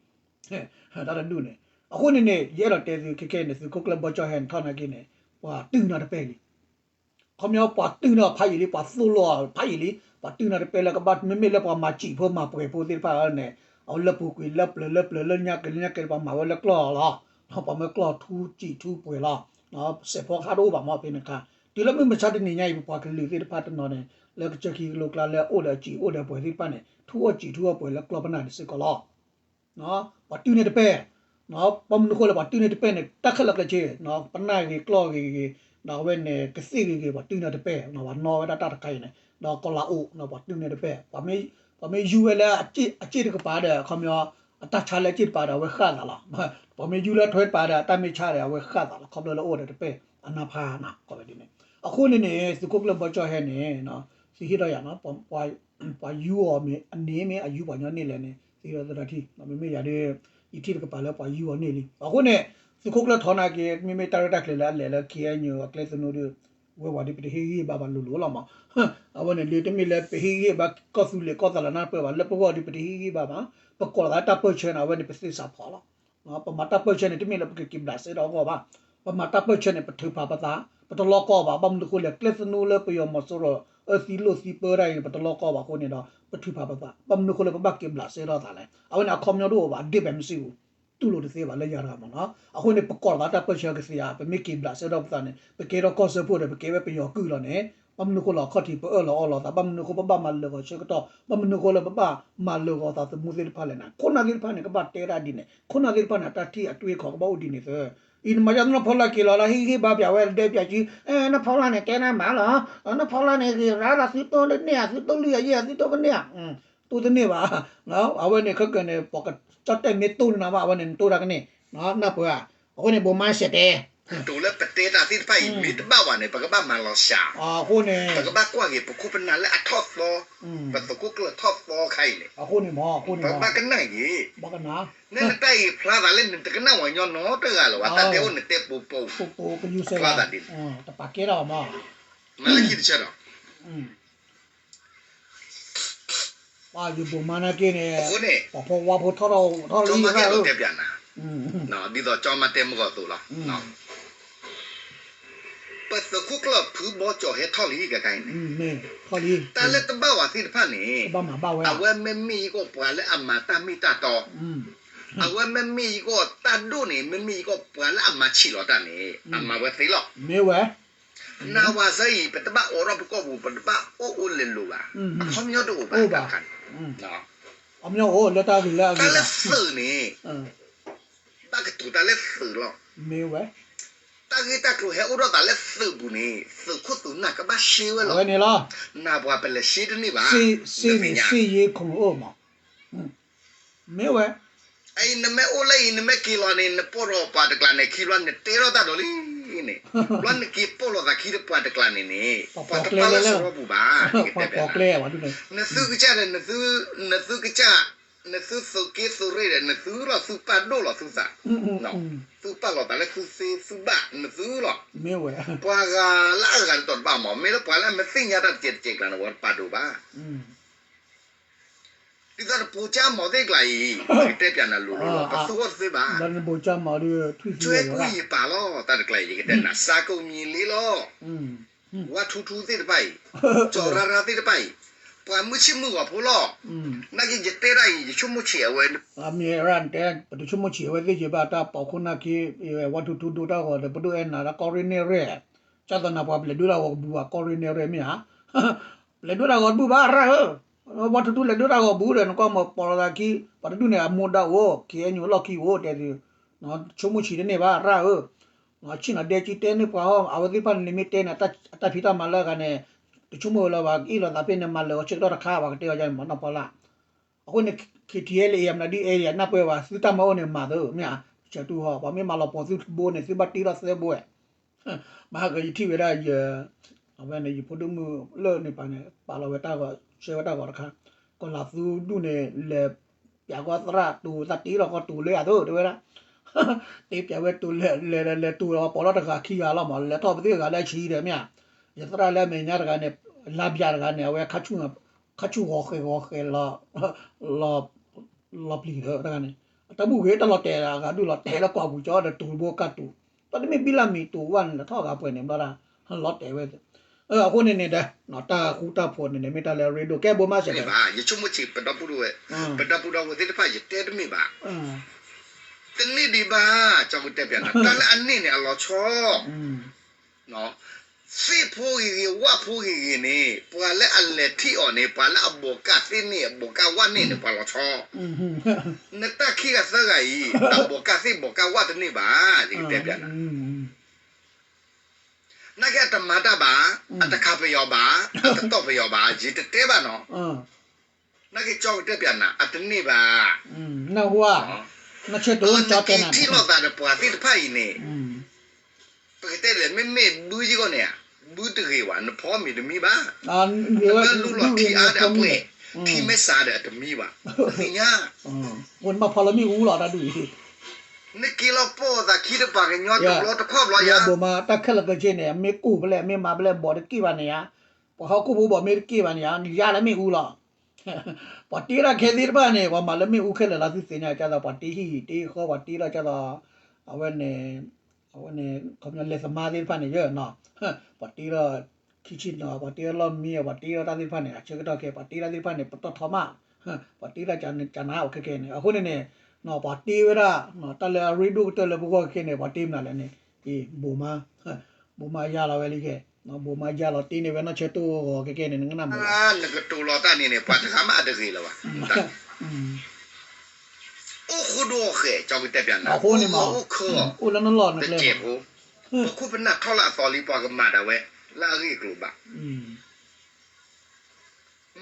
တၢ်တဒူၣ်န့ၣ် အဃိန့ၣ်န့ၣ် ယအဲၣ်ဒိးတဲသုခဲကဲန့ၣ် သုးခိၣ်ကျၢၢ်ဘီကၠီၣ်ဟဲန့ၣ် ထီၣ်နာ်က့န့ၣ် ပှၤတုၤနီၤတပဲၢ်လံ ခီပညီ ပှၤတုၤနီၤဖးယံာ်လံ ပှၤသိၣ်လိအီၤဖးယံာ်လံ ပှၤတုၤနီၤတပဲၢ်လၢကဘၣ် မ့မ့ၢ်လၢပှၤမၤစံာ်ဖိမၤပှဲၤဖိသ့ၣ်တဖၣ်န့ၣ် အဝဲလၢပူၤကွံာ်လၢပျၢၤလၢပျၢၤလၢညါက့ၤလၢညါက့ၤ ပှၤမၤဝဲလၢကျီၢ်လီၤ ပှၤမၢကျီၢ်ထူစံာ်ထူပှဲၤလီၤ စဲးဖီခါတအိၣ်ဘၣ်မ့ၢ်ဖဲန့ၣ်အခါ တုၤလၢမုၢ်မဆါတနံၤညါအံၤ ပပှၤကလုာ်သ့ၣ်တဖၣ်တနီၤန့ၣ် လၢကစၢၢ်ခံကလိကျါလၢအအိၣ်ဒီးအစံာ်အိၣ်ဒီးပှဲၤသ့ၣ်တဖၣ်န့ၣ် ထူအီၣ်စံာ်ထူအီၣ်ပှဲၤလၢကျီၢ်ပနၢ်န့ၣ်စ့ၢ်ကီးလီၤ ပှၤတုၤန့ၢ်တပဲၢ် ဘၣ်မနုၤဃိလဲၣ် ပှၤတုၤန့ၢ်တပဲၢ်န့ၣ် တၢ်ခဲလၢာ်ကျဲးစ့ ပနၢ်ဂ့ၤကျီၢ်ဂ့ၤဂ့ၤ ဒီးအဝဲန့ၣ် ကသ့ၣ်ဂ့ၤဂ့ၤ ပှၤတုၤန့ၢ်တပဲၢ် ပှၤနီၣ်ဝဲဒၣ်တၢ်တခါအံၤန့ၣ် ဒီးကီၤလၤအိၣ် ပှၤတုၤန့ၢ်တပဲၢ် ပှၤမ့ၢ်ယူၤဝဲလၢအစ့ၣ်တကပၤဒီး ခီပညီ အတၢ်ဆါလၢအစ့ၣ်တကပၤဒီး အဝဲဃၣ်သးလီၤ ပှၤမ့ၢ်ယူၤလၢထွဲတကပၤဒီး အတၢ်မ့ၢ်ဆါဒီး အဝဲဃၣ်သးလီၤ ခီဖျိလၢအိၣ်ဒီးတပဲၢ် အနၢ်ဖးနၢ် ကိးဝဲဒ်န့ၣ် အဃိန့ၣ်န့ၣ် သုးခိၣ်ကျၢၢ်ဘီကၠီၣ်ဟဲန့ၣ် သုဟ့ၣ်ထီၣ်ယၤနီၤ ပှၤယူၤအီၤမ့ၢ်အန့ၣ်မ့ၢ်အယူၤပှၤညီန့ၢ်လဲၣ်န့ၣ် သုဟ့ၣ်ထီၣ်သုတၢ်ထံၣ် မ့မ့ၢ်ယၤဒီး ယထံၣ်တကပၤလၢပှၤယူၤအီၤန့ၢ်လံ အဃိန့ၣ် သုးခိၣ်ကျၢၢ်ထီၣ်နာ်က့ မ့မ့ၢ်တၢ်ရဲၣ်တၢ်ကျဲၤလၢအလဲၤလၢ KNU အကျဲသနူဒီး ဝဲဝဲဒီးပတဟ့ၣ်ဂံၢ်ဘါဘၣ်လိၤလိၤလီၤမး အဝဲန့ၣ်ဒီးတမ့ၢ်လၢပဟ့ၣ်ဂံၢ်ဘါကီၢ်သူလ့ၤကီၢ်သးလၢနၢ်ပၢၢ်ဘၣ် လၢပဂီၢ်ဒီးပတဟ့ၣ်ဂံၢ်ဘါဘၣ် ပကိးလီၤသးတၢ်ပၢၢ်ဆၢန့ၣ် အဝဲန့ၣ်ပသ့စးဖီလီၤ ပမၤတၢ်ပၢၢ်ဆၢန့ၣ် တမ့ၢ်လၢပကက့ၤဘျးစဲထီၣ်အဂီၢ်ဘၣ်. ပမၤတၢ်ပၢၢ်ဆၢန့ၣ် ပထုးဖးပသး, ပတလီကီဘၣ်. ဘၣ်မနုၤဃိလဲၣ် ကျဲသနူလၢပယီၤမီၤစိရိၤ အၢသံလိာ်သံပၢတၢ်အံၤန့ၣ် ပတလီကီဘၣ်အဃိန့ၣ်ဒီး ပထုးဖးပသး. ဘၣ်မနုၤဃိလၢပဘၣ်က့ၤဘျးစဲထီၣ်သးလဲၣ်. အဝဲန့ၣ်အခီပညီတအိၣ်ဘၣ်, အဓိပ္ပာယ်မရှိဘူး. တူၢ်လိာ်တသ့ဘၣ်လၢယၤတဂၤမ့ၢ်နီၤ. အဃိန့ၣ် ပကိးလီၤသးတၢ်ပၢၢ်ဆၢကသ့ဧါ, ပမ့ၢ်က့ၤဘျးစဲထီၣ်ပသးန့ၣ် ပကဲထီၣ်ကီၢ်စၢဖှိၣ်ဒီး ပကဲဝဲပယီၤကုၢ်လီၤန့ၣ် ဘၣ်မနုၤဃိလီၤ အခီၣ်ထံးပအၢၣ်လီၤအီလီၤသး, ဘၣ်မနုၤဃိပဘၣ်မၤလၢာ်ဂီၤဆၢကတီၢ်, ဘၣ်မနုၤဃိလၢပဘၣ်မၤလၢာ်ဂီၤသးသမူသ့ၣ်တဖၣ်လဲၣ်န့ၣ်, ခိၣ်နၢ်သ့ၣ်တဖၣ်န့ၣ် ကဘၣ်တဲဒၣ်ဒ်န့ၣ်, ခိၣ်နၢ်သ့ၣ်တဖၣ်န့ၣ် အတၢ်ထံၣ်အတွေးအခေါ်ကဘၣ်အိၣ်ဒ်န့ၣ်သၢ. အံၤနမၤယါနီၢ်ဖီလာ်က့ၤလီၤလၢဟ့ၣ်ဂံၢ်ဟ့ၣ်ဘါပၠးဝဲ ဒဲပၠးကံ, နီၢ်ဖီလာ်န့ၣ် ကဲနၤမၤလီၤ, နီၢ်ဖီလာ်န့ၣ် ဂ့ၤရါလီၤ သုတိၢ်လၢန့ၢ်ဧါ, သုတိၢ်လွံၢ်ဧါ ယဲၢ်ဧါ သုတိၢ်ကန့ၢ်ဧါ, တိၢ်တန့ၢ်ဘၣ်. အဝဲန့ၣ်ခဲကနံၣ်န့ၣ် ပှၤကၠီၣ်တဲၣ်မ့ၢ်တိၢ်န့ၢ်နၤဘၣ် အဝဲန့ၣ်နတိၢ်တၢ်ကန့ၢ်, နၢ်ပၢၢ်ဧါ. အဃိန့ၣ် ဘိးမါစဲးတဲ တိၤလၢပတဲတၢ်သ့ၣ်တဖၣ်အံၤ မ့ၢ်တဘၣ်ဝဲန့ၣ် ပကဘၣ်မၤလီၤစှၤ, အဃိန့ၣ် ပကဘၣ်ကွၢ်က့ၤ ပခိၣ်ပနၢ်လၢအထီၣ်သီ, ပသုးခိၣ်ကျၢၢ်ထီၣ်သီခါအံၤန့ၣ်, အဃိန့ၣ်မ့ၢ် အဃိန့ၣ် ပကဘၣ်ကနၣ်က့ၤ, နတၢ်အံၤဖျါသးလၢနတကနၣ်ဝဲညီနီတဂၤလၢၤဘၣ်, တၢ်တဲအိၣ်နတဲပူၤပူၤ, ဖျါသးဒ်န့ၣ်, တပာ်ကဲထီၣ်မး, မ့ၢ်လၢခံတဆၢဒီး ယဘိးမါနာ်က့န့ၣ်, ပှၤဖိဝါဖိထီၣ်ထီၣ်လံ, တဲပၠးနၤ, ဒ်သိးကၠီမါတဲမုၢ်ဂီၤသိးလီၤ, ပသုးခိၣ်ကျၢၢ်ဖုဘီကၠီၤဟဲထီၣ်လံကကါအံၤန့ၣ်, တၢ်လၢတဘၣ်ဝဲသ့ၣ်တဖၣ်န့ၣ်, အဝဲမ့မ့ၢ်ယကီၢ်ပှၤလၢအမၤတၢ်မ့ၢ်တၢ်တီ, အဝဲမ့မ့ၢ်ယကီၢ်တၢ်ဒိၣ်န့ၣ် မ့မ့ၢ်ယကီၢ်ပှၤလၢအမၤဆံးလီၤတၢ်န့ၣ်, အမၤဝဲသ့လီၤ. နဝၤစၢအံၤ ပတဘၣ်အိးထီၣ်ပကီၢ်ပူၤ ပတဘၣ်အိၣ်အိၣ်လၢလိၤဘၣ်, အခီပညီတအိၣ်ဘၣ်, တၢ်လၢသုးန့ၣ်, ဘၣ်ကတိၤတၢ်လၢသုးလီၤ. တၢ်ဂ့ၢ်တၢ်ကျိၤဟဲအိၣ်ထီၣ်သးလၢသုးပူၤန့ၣ် သုးခိၣ်သုးနၢ်ကဘၣ်ရှဲဝဲလီၤ. နပှၤပလဲၤရှဲတန့ၢ်ဘၣ်, မ့ၢ်ဝဲ အံၤနမ့ၢ်အိၣ်လၢအံၤ နမ့ၢ်က့ၤလီၤန့ၣ် နပိာ်ထီၣ်ပှၤတကျးန့ၣ် ခံဘျီနတဲထီၣ်တၢ်ဒီးလံန့ၣ်, ဘျီနက့ၤပိာ်လီၤသးခံဒီးပှၤတကျးန့ၣ်န့ၣ်, ပှၤတပၢၢ်လၢစရီပူၤဘၣ်, နသုကစၢ်ဒီး နသုကစၢ်, နသုသုးက့သုးရ့ၣ်ဒီး နသုလီၤ သုပာ်ဒိၣ်လီၤသုသး, သုပာ်လီၤသးလၢသုသ့သုဘၣ် နသုလီၤ. ပှၤဂၤလၢအဂၤတတီၤတဘၣ်မး မ့ၢ်လၢပှၤလၢအမ့ၢ်သ့ၣ်ညါတၢ်တကဲးတကဲးကျါန့ၣ် ဝဲတပာ်ဒိၣ်ဘၣ်. ဒ်သိးတပိာ်ကၠၢမီၤသ့ၣ်တကျါအံၤ ယကတဲပျးနၤလိၤလိၤလီၤ, ပသူအီၤတသ့ဘၣ်. ကွံယပာ်လီၤ တၢ်တကျါအံၤ ယကတဲနၤ စးကိးမံၤလ့လီၤ, ဝါထူထူသ့ၣ်တဖၣ်အံၤ, ကၠီၤရၤရၤသ့ၣ်တဖၣ်အံၤ, ပှၤမုၢ်ဆ့ၣ်မုၢ်ဂီၤဖိလီၤ. နာ်က့ ယတဲဒၣ်အံၤ ယဆိကမိၣ်ဆံးအဝဲ, မ့ၢ်ရၣ်တဲ ပတဆိကမိၣ်ဆံးအဝဲသ့ၣ်က့ၤဘၣ် တၢ်ပိာ်ခိၣ်နာ်က့ ဝါထူထူဒိတၢ်ဂီၤဒီး ပဒိၣ်အဲၣ်နၤဒၣ်ကီၢ်ရ့ၣ်နဲၣ်ရဲၣ်, ကၢ်သနာ်ပှၤပျဲၤဒိၣ်တၢ်ဂီၤကဘူဘၣ် ကီၢ်ရ့ၣ်နဲၣ်ရဲၣ်မ့ၢ်ဧါ, ပျဲၤဒိၣ်တၢ်ဂီၤတဘူၣ်ဘၣ်ရၣ်ဧၢ, ဝါထူထူလဲၤဒိၣ်တၢ်ဂီၤဘူးဒီး နကွၢ်မ့ၢ်ပိာ်လီၤသးခံ ပှၤတဒူၣ်န့ၣ် အမိၢ်ဒၣ်အိၣ် ခ့ၣ်အဲၣ်ယူၣ်လီၢ်ခံအိၣ်တဲသု, ဆိကမိၣ်ဆံးတန့ၢ်ဘၣ်ရၣ်ဧၢ, ဆ့ၣ်နီၤဒဲကံတဲန့ၢ်ပှၤဟီ အဝဲသ့ၣ်တဖၣ်န့ၣ် မ့ၢ်တဲန့ၣ် အတၢ်ဖံးတၢ်မၤလၢအဂၤန့ၣ်, တဆိကမိၣ်ဝဲလၢၤဘၣ် ကအ့ၣ်လိာ်သးဖဲန့ၣ် မၤလၢာ်အီၤဆၢကတီၢ်တခါ ပှၤကတဲအီၤယါန့ၣ်မးနီၢ်ဖီလာ်, အဃိန့ၣ် ခ့ၣ်ထံးအဲၣ်လၢအံၤ မနုၤဒ်အဲၣ်လၢအံၤ နၢ်ပၢၢ်ဘၣ် သုတၢ်မၤအိၣ်န့ၣ်မၤသၢ မ့ၢ်ဧါ, ဆဲးတူၢ်ဟီ ပှၤမ့ၢ်မၤလီၤပိာ်သုတဘိန့ၣ် သုဘၣ်တ့ထီၣ်သၢဘိဝဲ မဟါကယထံၣ်ဝဲဒၣ်ယ အဝဲန့ၣ် ယဖိဒိၣ်မုၣ်လၢန့ၣ်ပၤန့ၣ် ပာ်လီၤဝဲတၢ်ဂီၤ ဆှၢဝဲတၢ်ဂီၤတခါ, ကီၢ်လၤသူဒူၣ်န့ၣ် လဲၤပျးကီၢ်သရၣ်တိၤ သးတ့လီၤကီၢ်တိၤလၢယၤသိးတဲဝဲဒၣ်, တ့ပျးဝဲတိၤလဲၤလဲၤလဲၤတိၤလီၤ ပိာ်လီၤတဂၤခံဂၤလီၤမး လဲၤထီၣ်ပသ့ၣ်တဂၤလၢအဆံးဒီးမ့ၢ်ဧါ, ယသရၣ်လၢအမဲာ်ညါတဂၤန့ၣ် လါဘျးတဂၤန့ၣ် အဝဲ ခါဆူၣ်ဂီၤဃဲၤဂီၤဃဲၤလီၤ လီၤပျံၤဒီးတဂၤန့ၣ် အတၢ်ဘူၣ်ဂ့ၤတၢ်လီၤတဲာ်အဂၤဒုးလီၤတဲာ်လၢ ကွၢ်ပူၤကၠီဒီးတိၤတဘိကၢ်တိၤ, တၢ်တမ့ၢ်ဘံလၢ်မံၤတိၤဝဲန့ၣ် လဲၤထီၣ်ဂၤပှဲၤန့ၣ်ဘျီဒၣ် လီၤတဲာ်ဝဲ, အဃိန့ၣ်န့ၣ်ဒီး တၢ်ဃူတၢ်ဖိးန့ၣ်န့ၣ် မ့ၢ်တၢ်လၢအရ့ဒိၣ် ကဲဘိမါစဲးဒီး ယဆိကမိၣ်ဆံးပဒီပုၢ်ဝဲၢ် ပဒီပုၢ်ဒီဝဲၢ်သ့ၣ်တဖၣ် ယတဲတမ့ၢ်ဘၣ်, တန့ၢ်ဒံးဘၣ် ကၠီကတဲပျးနၤ တၢ်လၢအန့ၢ်န့ၣ် အလီၤဆီ သ့ၣ်ဖိဂ့ၤဂ့ၤ ဝၣ်ဖိဂ့ၤဂ့ၤန့ၣ် ပှၤလၢအလဲၤထံၣ်အီၤန့ၣ် ပှၤလၢအဘိးကၢ်သ့ၣ်န့ၣ် အဘိးကၢ်ဝၣ်န့ၣ်န့ၣ် ပှၤလီၤဆီ, နတၢ်ခံဂၤသၢဂၤအံၤ အဘိးကၢ်သ့ၣ်ဘိးကၢ်ဝၣ်တန့ၢ်ဘၣ် ယကတဲပျးနၤ, နာ်က့အတမၤတၢ်ဘၣ်, အတခးပယီၤဘၣ်, အတတီၢ်ပယီၤဘၣ် ယတတဲဘၣ်နီၤ, နာ်က့ကၠီကတဲပျးနၤ အတန့ၢ်ဘၣ်, နက့ၤထံၣ်လိာ်သးဒီးပှၤသ့ၣ်တဖၣ်အံၤန့ၣ် ပကတဲလဲၣ် မ့မ့ၢ်ဘုယံၤဂီၢ်န့ၣ်ဧါ, ဘုတဂ့ၤဘၣ် နဖီမ့ၤတမံဘၣ်, နမ့ၢ်လူလီၤထံအါဒီးအပှဲၤ, ထံမ့ၢ်စးဒီးအတမံဘၣ်, သ့ၣ်ညါ, နဘၣ်ဖီလၢမ့ၣ်အူလီၤတၢ်ဒုးအံၤ, နက့ၤလီၤပိာ်သးခံတပှၤကညီတဘျီတခီဘျီယါ, ဘိးမါ တၢ်ခဲလၢာ်ခဲဆ့န့ၣ် မ့ၢ်ကိၢ်ဖဲလဲၣ် မ့ၢ်မၤဖဲလဲၣ် ဘီးတက့ၢ်ဘၣ်န့ၣ်ဧါ, ပှၤဟီၣ်ခိၣ်ဖိဘီးမ့ၢ်တက့ၢ်ဘၣ်န့ၣ်ဧါ နယါလၢမ့ၣ်အူလီၤ ပှၤတ့ထီၣ်ခဲသ့ၣ်တဖၣ်န့ၣ် ပှၤမၤလၢမ့ၣ်အူခဲလၢာ်လီၤ သုသ့ၣ်ညါ ကၢ်သိးပှၤတ့ဟံၣ်တ့ဃီ ပှၤတ့ထီၣ်ကၢ်သိး အဝဲန့ၣ် အဝဲန့ၣ် ခီပညီလဲၤသမါသ့ၣ်တဖၣ်န့ၣ်ယဲၢ်နီၤ ပှၤတ့ထီၣ် ခံဆံနီၤ ပှၤတ့ထီၣ်လီၢ်မံ ပှၤတ့ထီၣ်တၢ်သ့ၣ်တဖၣ်န့ၣ် အဆၢကတီၢ်ခဲ ပှၤတ့တၢ်သ့ၣ်တဖၣ်န့ၣ် ပတီၢ်ထီမး ပှၤတ့ထီၣ်ကၢ်နါအိၣ်ခဲကဲန့ၣ် အဃိန့ၣ်န့ၣ် ပှၤတ့ဝဲဒၣ် တၢ်လၢအရ့ဒိၣ်ကတၢၢ်လၢပဂီၢ်ခဲကဲန့ၣ် ပှၤတ့မနုၤလဲၣ်န့ၣ် အံၤ ဘိးမါ ဘိးမါယါလီၤဝဲလံခဲ ဘိးမါယါလီၤတ့န့ၢ်ဝဲနီၢ်ဆၢတိၢ်ဂီၤခဲကဲန့ၣ် နကနၣ်မး နကတိၤလီၤတၢ်န့ၣ်န့ၣ် ပှၤတဂၤမးအတဂ့ၤလၢၤဘၣ် အိၣ်ဃိဒိၣ်ဃဲၤ ကၠီကတဲပျးနၤ အိၣ်ဂီၢ်အိၣ်ခၢၣ် အိၣ်လၢနလီၢ်နကျဲ တစဲးဖိ ပခိၣ်ပနၢ်ထီၣ်လၢအသီလံ ပှၤကမၤဒၣ်ဝဲ လၢအဂ့ၢ်အကျိၤဘၣ်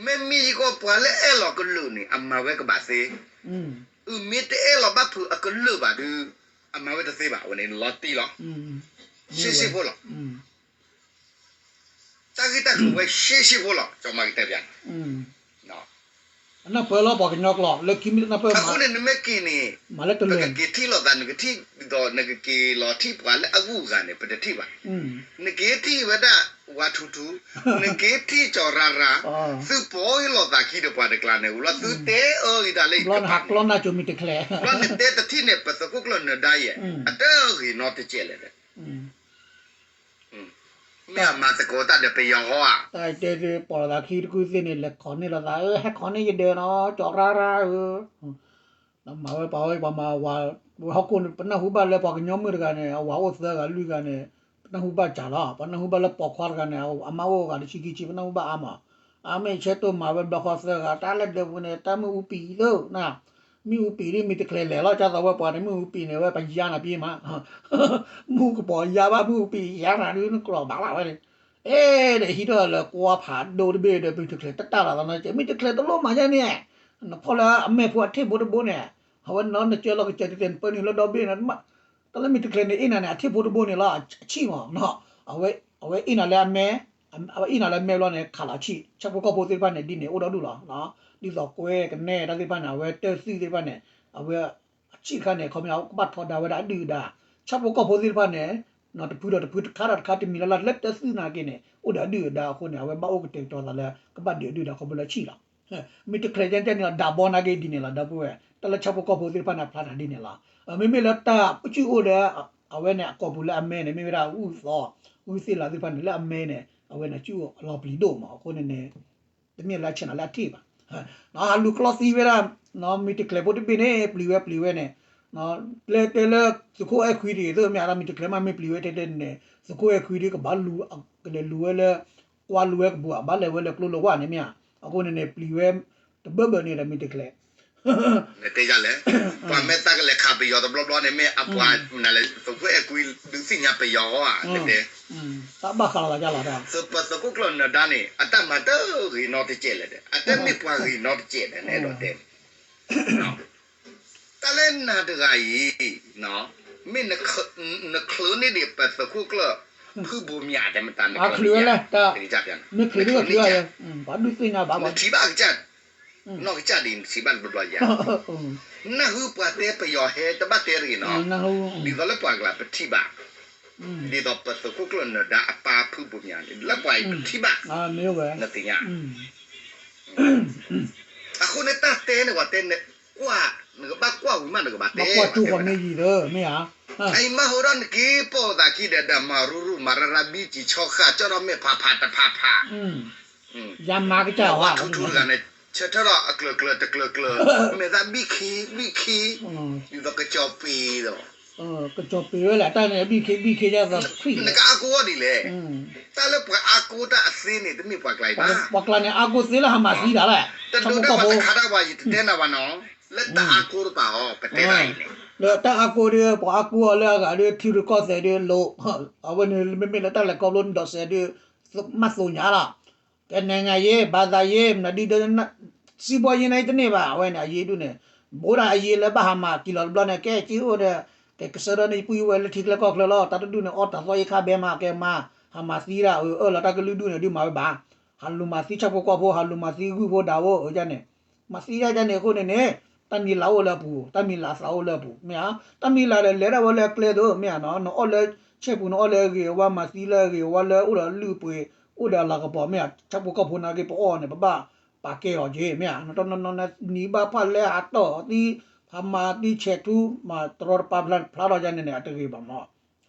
မ့မ့ၢ်ယကီးပှၤလၢအဲၣ်လီၤကလုာ်န့ၣ် အမၤဝဲကဘၣ်သ့, အမ့ၢ်တအဲၣ်လီၤဘၣ်ဖုးအကလုာ်ဘၣ်ဒီး အမၤဝဲတသ့ဘၣ် အဝဲန့ၣ်လီၤတံၢ်လီၤ, ရှဲရှဲဖိလီၤ, တၢ်ဂ့ၢ်တၢ်ကျိၤဝဲရှဲရှဲဖိလီၤ ကၠီမၤကတဲပျးန့ၣ် အနၢ်ပၢၢ်လီၤပှၤကညီကျိာ် လၢခံမ့ၢ်တနၢ်ပၢၢ်မး အဃိန့ၣ် နမ့ၢ်က့ၤန့ၣ် မၤလၢတလၢာ် ပကက့ၤထံၣ်လိာ်သး နကထံၣ်ဒီး နကက့ၤလီၤထံၣ်ပှၤလၢအဂုၤအဂၤန့ၣ် ပတထံၣ်ဘၣ်, နက့ၤထံၣ်ဝဲဒၣ် ဝါထူထူ, နက့ၤထံၣ်ကၠီၤရၤရၤ, သုပိာ်လိာ်သးခံဒီးပှၤတကျါန့ၣ် ဝံၤလီၤသုတဲအၢဂ့ၤဒၣ်လၢယကပၤန့ၣ်, ဘျီနတဲတထံၣ်န့ၣ် ပသုးခိၣ်ကျၢၢ်နၢၤဒါယဲၢ်, အတၢ်ဂ့ၤနီတစဲးလဲၣ်ဒီး မ့ၢ်အမၤသကိးတၢ်ဒီးပယီၤဟီဧါ, တၢ်တဲဒုးပိာ်လိာ်သးခံတကုၢ်သ့ၣ်န့ၣ် လဲၤခိးန့ၢ်လိာ်သး ဟဲခိးန့ၢ်ယဒၢးနီၤ ကၠီၤရၤရၤဧၢ, မၤဝဲပှၤဝဲပှၤမၤဝၤ, ဝဲဟီၣ်ခိၣ်န့ၣ် ပနၢ်ဟူဘၣ်လၢပှၤကညီမုၣ်တဂၤန့ၣ် အဝၤအိၣ်သၢဂၤလွံၢ်ဂၤန့ၣ်, ပနၢ်ဟူဘၣ်စှၤလီၤ, ပနၢ်ဟူဘၣ်လၢပိာ်ခွါတဂၤန့ၣ် အမါအိၣ်ဂၤတဆံခံဆံ ပနၢ်ဟူဘၣ်အါမး, အါမ့ၢ်ဆဲတိၢ်မၤဝဲဘျီဃီသၢဂၤ တၢ်လၢဒၢးပူၤန့ၣ် တၢ်မ့ၣ်အူပံာ်သၢ, မ့ၣ်အူပံာ်ဒ်မ့ၢ်တချုးလဲၤလီၤ ကၢ်သိးဝဲပှၤန့ၣ် မ့ၣ်အူပံာ်န့ၣ် ဝဲပယါနၤပ့ၤမး, မ့ၣ်အူကပီၤယါဘၣ် မ့ၣ်အူပံာ်ယါနၤဒ်နကျီၢ်ဘၣ်လၢ်ဝဲန့ၣ် အဲ ဒီးဟံးထီၣ်လၢကွၢ်ဖးဒိၣ်တဘ့ၣ်ဒီး မ့ၢ်တချုးတတၢ်လီၤသးနီၤ မ့ၢ်တချုးတလိၣ်မၤယါန့ၣ်, နဖီၣ်လၢအမဲာ်ဖိအထ့ၣ်ဖိတဘိန့ၣ်, အဝဲနီၤနကၢလီၤကစၢၢ်တသ့ၣ် နပၢနုာ်လၢဒီဘ့ၣ်န့ၣ်, တၢ်လၢမ့ၢ်တချုးန့ၣ်အ့ၣ်နၤန့ၣ် အထ့ၣ်ဖိတဘိန့ၣ်လီၤ အဆံၣ်မး, အဝဲအ့ၣ်နၤလၢအမဲာ်, အဝဲအ့ၣ်နၤလၢအမဲာ်ဘျီန့ၣ် ခးလီၤဆံၣ် ဆၣ်ဖိကီၢ်ဖိသ့ၣ်တဖၣ်န့ၣ် ဒ်န့ၣ်အိၣ်ဒီဒူၣ်လီၤ, ဒ်သိးကွဲကနဲတၢ်သ့ၣ်တဖၣ်န့ၣ် အဝဲတၢၢ်သွံၣ်သ့ၣ်တဖၣ်န့ၣ်, အဝဲ အဆံၣ်တခါန့ၣ် ခီပညီကဘၣ်ထီဒါဝဲဒၣ်အဒုၣ်အဒါ, ဆၣ်ဖိကီၢ်ဖိသ့ၣ်တဖၣ်န့ၣ်, တဖုဒီးတဖုတခါဒီးတခါတမံၤလၢ်လၢ်လၢတၢၢ်သွံၣ်နာ်က့န့ၣ် အိၣ်ဒီးအဒုၣ်အဒါအဃိန့ၣ် အဝဲဘၣ်အိၣ်ကတဲာ်ကတီၤသးလၢ ကဘၣ်ဒုးအဒုၣ်အဒါခီဖျိလၢဆံၣ်လီၤ မ့ၢ်တချဲးကဲန့ၣ်လီၤ ဒၣ်ဘီနာ်က့ဒ်န့ၣ်လီၤ ဒီပုၢ်ဝဲၢ် တၢ်လၢဆၣ်ဖိကီၢ်ဖိသ့ၣ်တဖၣ်န့ၣ် အဖျါတၢ်ဒ်န့ၣ်လီၤ. မ့မ့ၢ်လၢတၢ်ပစုၣ်အိၣ်ဒီး အဝဲန့ၣ် အကိာ်ပူၤလၢအမဲန့ၣ် မ့ၢ်ဝဲဒၣ်ဂုၢ်သီ ဂုၢ်သ့ၣ်လးသ့ၣ်တဖၣ်န့ၣ် လၢအမဲန့ၣ် အဝဲန့ၣ် စုၣ်အိၣ်အလီၤပျံၤဒိၣ်မး အဃိန့ၣ်န့ၣ် တမ့ၢ်လၢဆဲးနၤလၢအထံၣ်ဘၣ် ဟးလူၤကျီသံဝဲဒၣ် မ့ၢ်တချဲးဖိတဘ့ၣ်န့ၣ် ပျံၤဝဲပျံၤဝဲန့ၣ် ကျဲတဲလၢ သုးခိၣ်အဲၣ်ခွံတဂ့ၤ သိးမ့ၢ်အါ မ့ၢ်တချဲးမးမ့ၢ်ပျံၤဝဲတဲတဲန့ၣ် သုးခိၣ်အဲၣ်ခွံဒ်ကဘၣ်လူၤ ကလဲၤလူၤဝဲလၢ ကွၢ်လူၤဝဲကပူၤ အဘၣ်လဲၤဝဲလၢကျိလၢဝၢ်န့ၣ်မ့ၢ်ဧါ အဃိန့ၣ်န့ၣ် ပျံၤဝဲ တဘၢဘၢန့ၣ်ဒီးမ့ၢ်တချဲး နတဲယလဲၣ် ပှၤမ့ၢ်သးကလဲၤခးပယီၤတဘျီဘျီန့ၣ် မ့ၢ်အပှၤနလဲၤသုးခိၣ်အဲၣ်ခွံဒုးသ့ၣ်ညါပယီၤဧါ နတဲ တၢ်ဘၣ်ဃးလီၤသးလီၤ ပသုးခိၣ်ကျၢၢ်နၢၤဒါန့ၣ် အတၢ်မၤတဂ့ၤနီတစဲးလဲၣ်ဒီး အတမ့ၢ်ပှၤဂ့ၤနီတစဲးဒီး နအဲၣ်ဒိးတဲန့ၣ် တၢ်လၢနၤတဂၤအံၤ မ့ၢ်နချုးန့ၢ်ဒံးပသုးခိၣ်ကျၢၢ် ဖုဘိးမၠးတဲမတၤနချုးန့ၢ် မ့ၢ်ချုးန့ၢ် နထံၣ်ဘၣ်ကစၢ် နီၢ်ကစၢ်ဒ်နထံၣ်ဘၣ်တဘျီဘျီယၤ နၢ်ဟူပှၤတဲပယီၤဟဲတဘၣ်တဲတဂ့ၤနီၤ ဒ်သိးလၢပှၤကလၤပထံၣ်ဘၣ် ဒ်သိးပသုးခိၣ်ကျၢၢ်နၢၤဒါအပၢ်ဖုဘိးမၠးန့ၣ် လၢပှၤအံၤပထံၣ်ဘၣ် နသ့ၣ်ညါ အဃိန့ၣ်တၢ်တဲန့ၣ် ပှၤတဲ ကွၢ် နကဘၣ်ကွၢ်ဝံၤမး နကဘၣ်တဲ မ့ၢ်ဧါ အံၤမ့ၢ်ဟိဒီးနက့ၤပိာ်သးခံဒီး ဒီးမၤရူရူ မၤရရၤ ဘံကံၤ ဆီဃာ် ကၠီၣ်ထီၣ်မဲာ် ဖးဖးတဖးဖး ယၤမၤကစၢ်ဝါထူထူတဂၤန့ၣ် ဆၢထၢၣ်ဒီးအကျၢၤကျၢၤတကျၢၤကျၢၤ မဲာ်သးဘံခ့ဘံခ့ ဒ်သိးကစီၤပ့ၤဒီး ကစီၤပ့ၤဝဲလဲၣ် တၢ်န့ၣ်ဘံခ့ဘံခ့ နကအါကိးအီၤဒ်လဲၣ် တၢ်လၢပှၤအါကိးတၢ်အသ့န့ၣ် တမ့ၢ်ပှၤကျါအံၤဘၣ် ပှၤကျါန့ၣ် အါကိးသ့လၢဟးမၤသံတၢ်လဲၣ် တဒိးတၢ်ပှၤတခါတၢ်ပှၤ ယတတဲနၤဘၣ်နီၤ လၢတၢ်အါကိးတပၤအီၤ ပတဲတၢ်အံၤန့ၣ် လၢတၢ်အါကိးဒီး ပှၤအါကိးအီၤလၢအဂၤဒီး ထံရူၢ်ကီၢ်သဲးဒီးလိၤ အဝဲန့ၣ်မ့မ့ၢ်လၢတၢ်လဲၤခီဖျိနဒီးစဲးဒီး မၤသိညါလီၤ ကဲ နိုင်ငံရေး ဘာသာရေး မနုၤဒ်ဒီး စီးပွားရေးန့ၣ်တန့ၢ်ဘၣ် အဝဲန့ၣ် အရေးဒုးန့ၣ် ဘိးဒၣ်အရေးလၢဘၣ်ဟးမၤကံၣ်လီၤတဘျီန့ၣ် ကဲက့ၤအိၣ်ဒီး ကဲကစၢ်ဒီးန့ၣ် ယပုၢ်ယဝဲၢ်လၢထံကျဲကီၢ်ချၢလီၤ တၢ်တဒူၣ်န့ၣ် အီၣ်တၢ်သီယခါဘဲမး ကဲမၤ ဟးမၤသံဒၣ် အၢၣ်လီၤတၢ်ကလုာ်ဒူၣ်န့ၣ် ဒုးမၤဝဲဘၣ် ဟးလူၤမၤသံဆၣ်ဖိကီၢ်ဖိ ဟးလူၤမၤသံဂုၢ်ဖိဒၣ်ဖိ အၢ ယန့ၣ် မၤသံဒၣ်ယန့ၣ်အဃိန့ၣ်န့ၣ် တၢ်မံၤလၤအိၣ်လၢအပူၤ တၢ်မံၤလၤအသးအိၣ်လၢအပူၤ မ့ၢ်ဧါ တၢ်မံၤလၤဒီးလဲၤဒၣ်ဝဲလၢအကျဲသိး မ့ၢ်ဧါနီၤ နအီၣ်လၢဆဲပူၤ နအီၣ်လၢအဂ့ၤအဝါ မၤသံလၢအဂ့ၤအဝါလၢအိၣ်ဒီးအလုၢ်အပှ့ၤ အိၣ်ဒီးအလၤကပီၤ မ့ၢ်ဧါ ဆၣ်ဖိကီၢ်ဖိနာ်က့ ပအီၣ်န့ၣ် ပဘၣ်ပာ်ကဲအီၤက့ၤ မ့ၢ်ဧါ နီၢ်နီၢ်နီၢ် နံၤဘၣ်ဖၣ်လဲဟးတီၢ်သံ ဟးမၤသံဆဲးထူ မၤတရီတပါဖျါထီၣ်ယန့ၣ်န့ၣ် အတဂ့ၤဘၣ်မး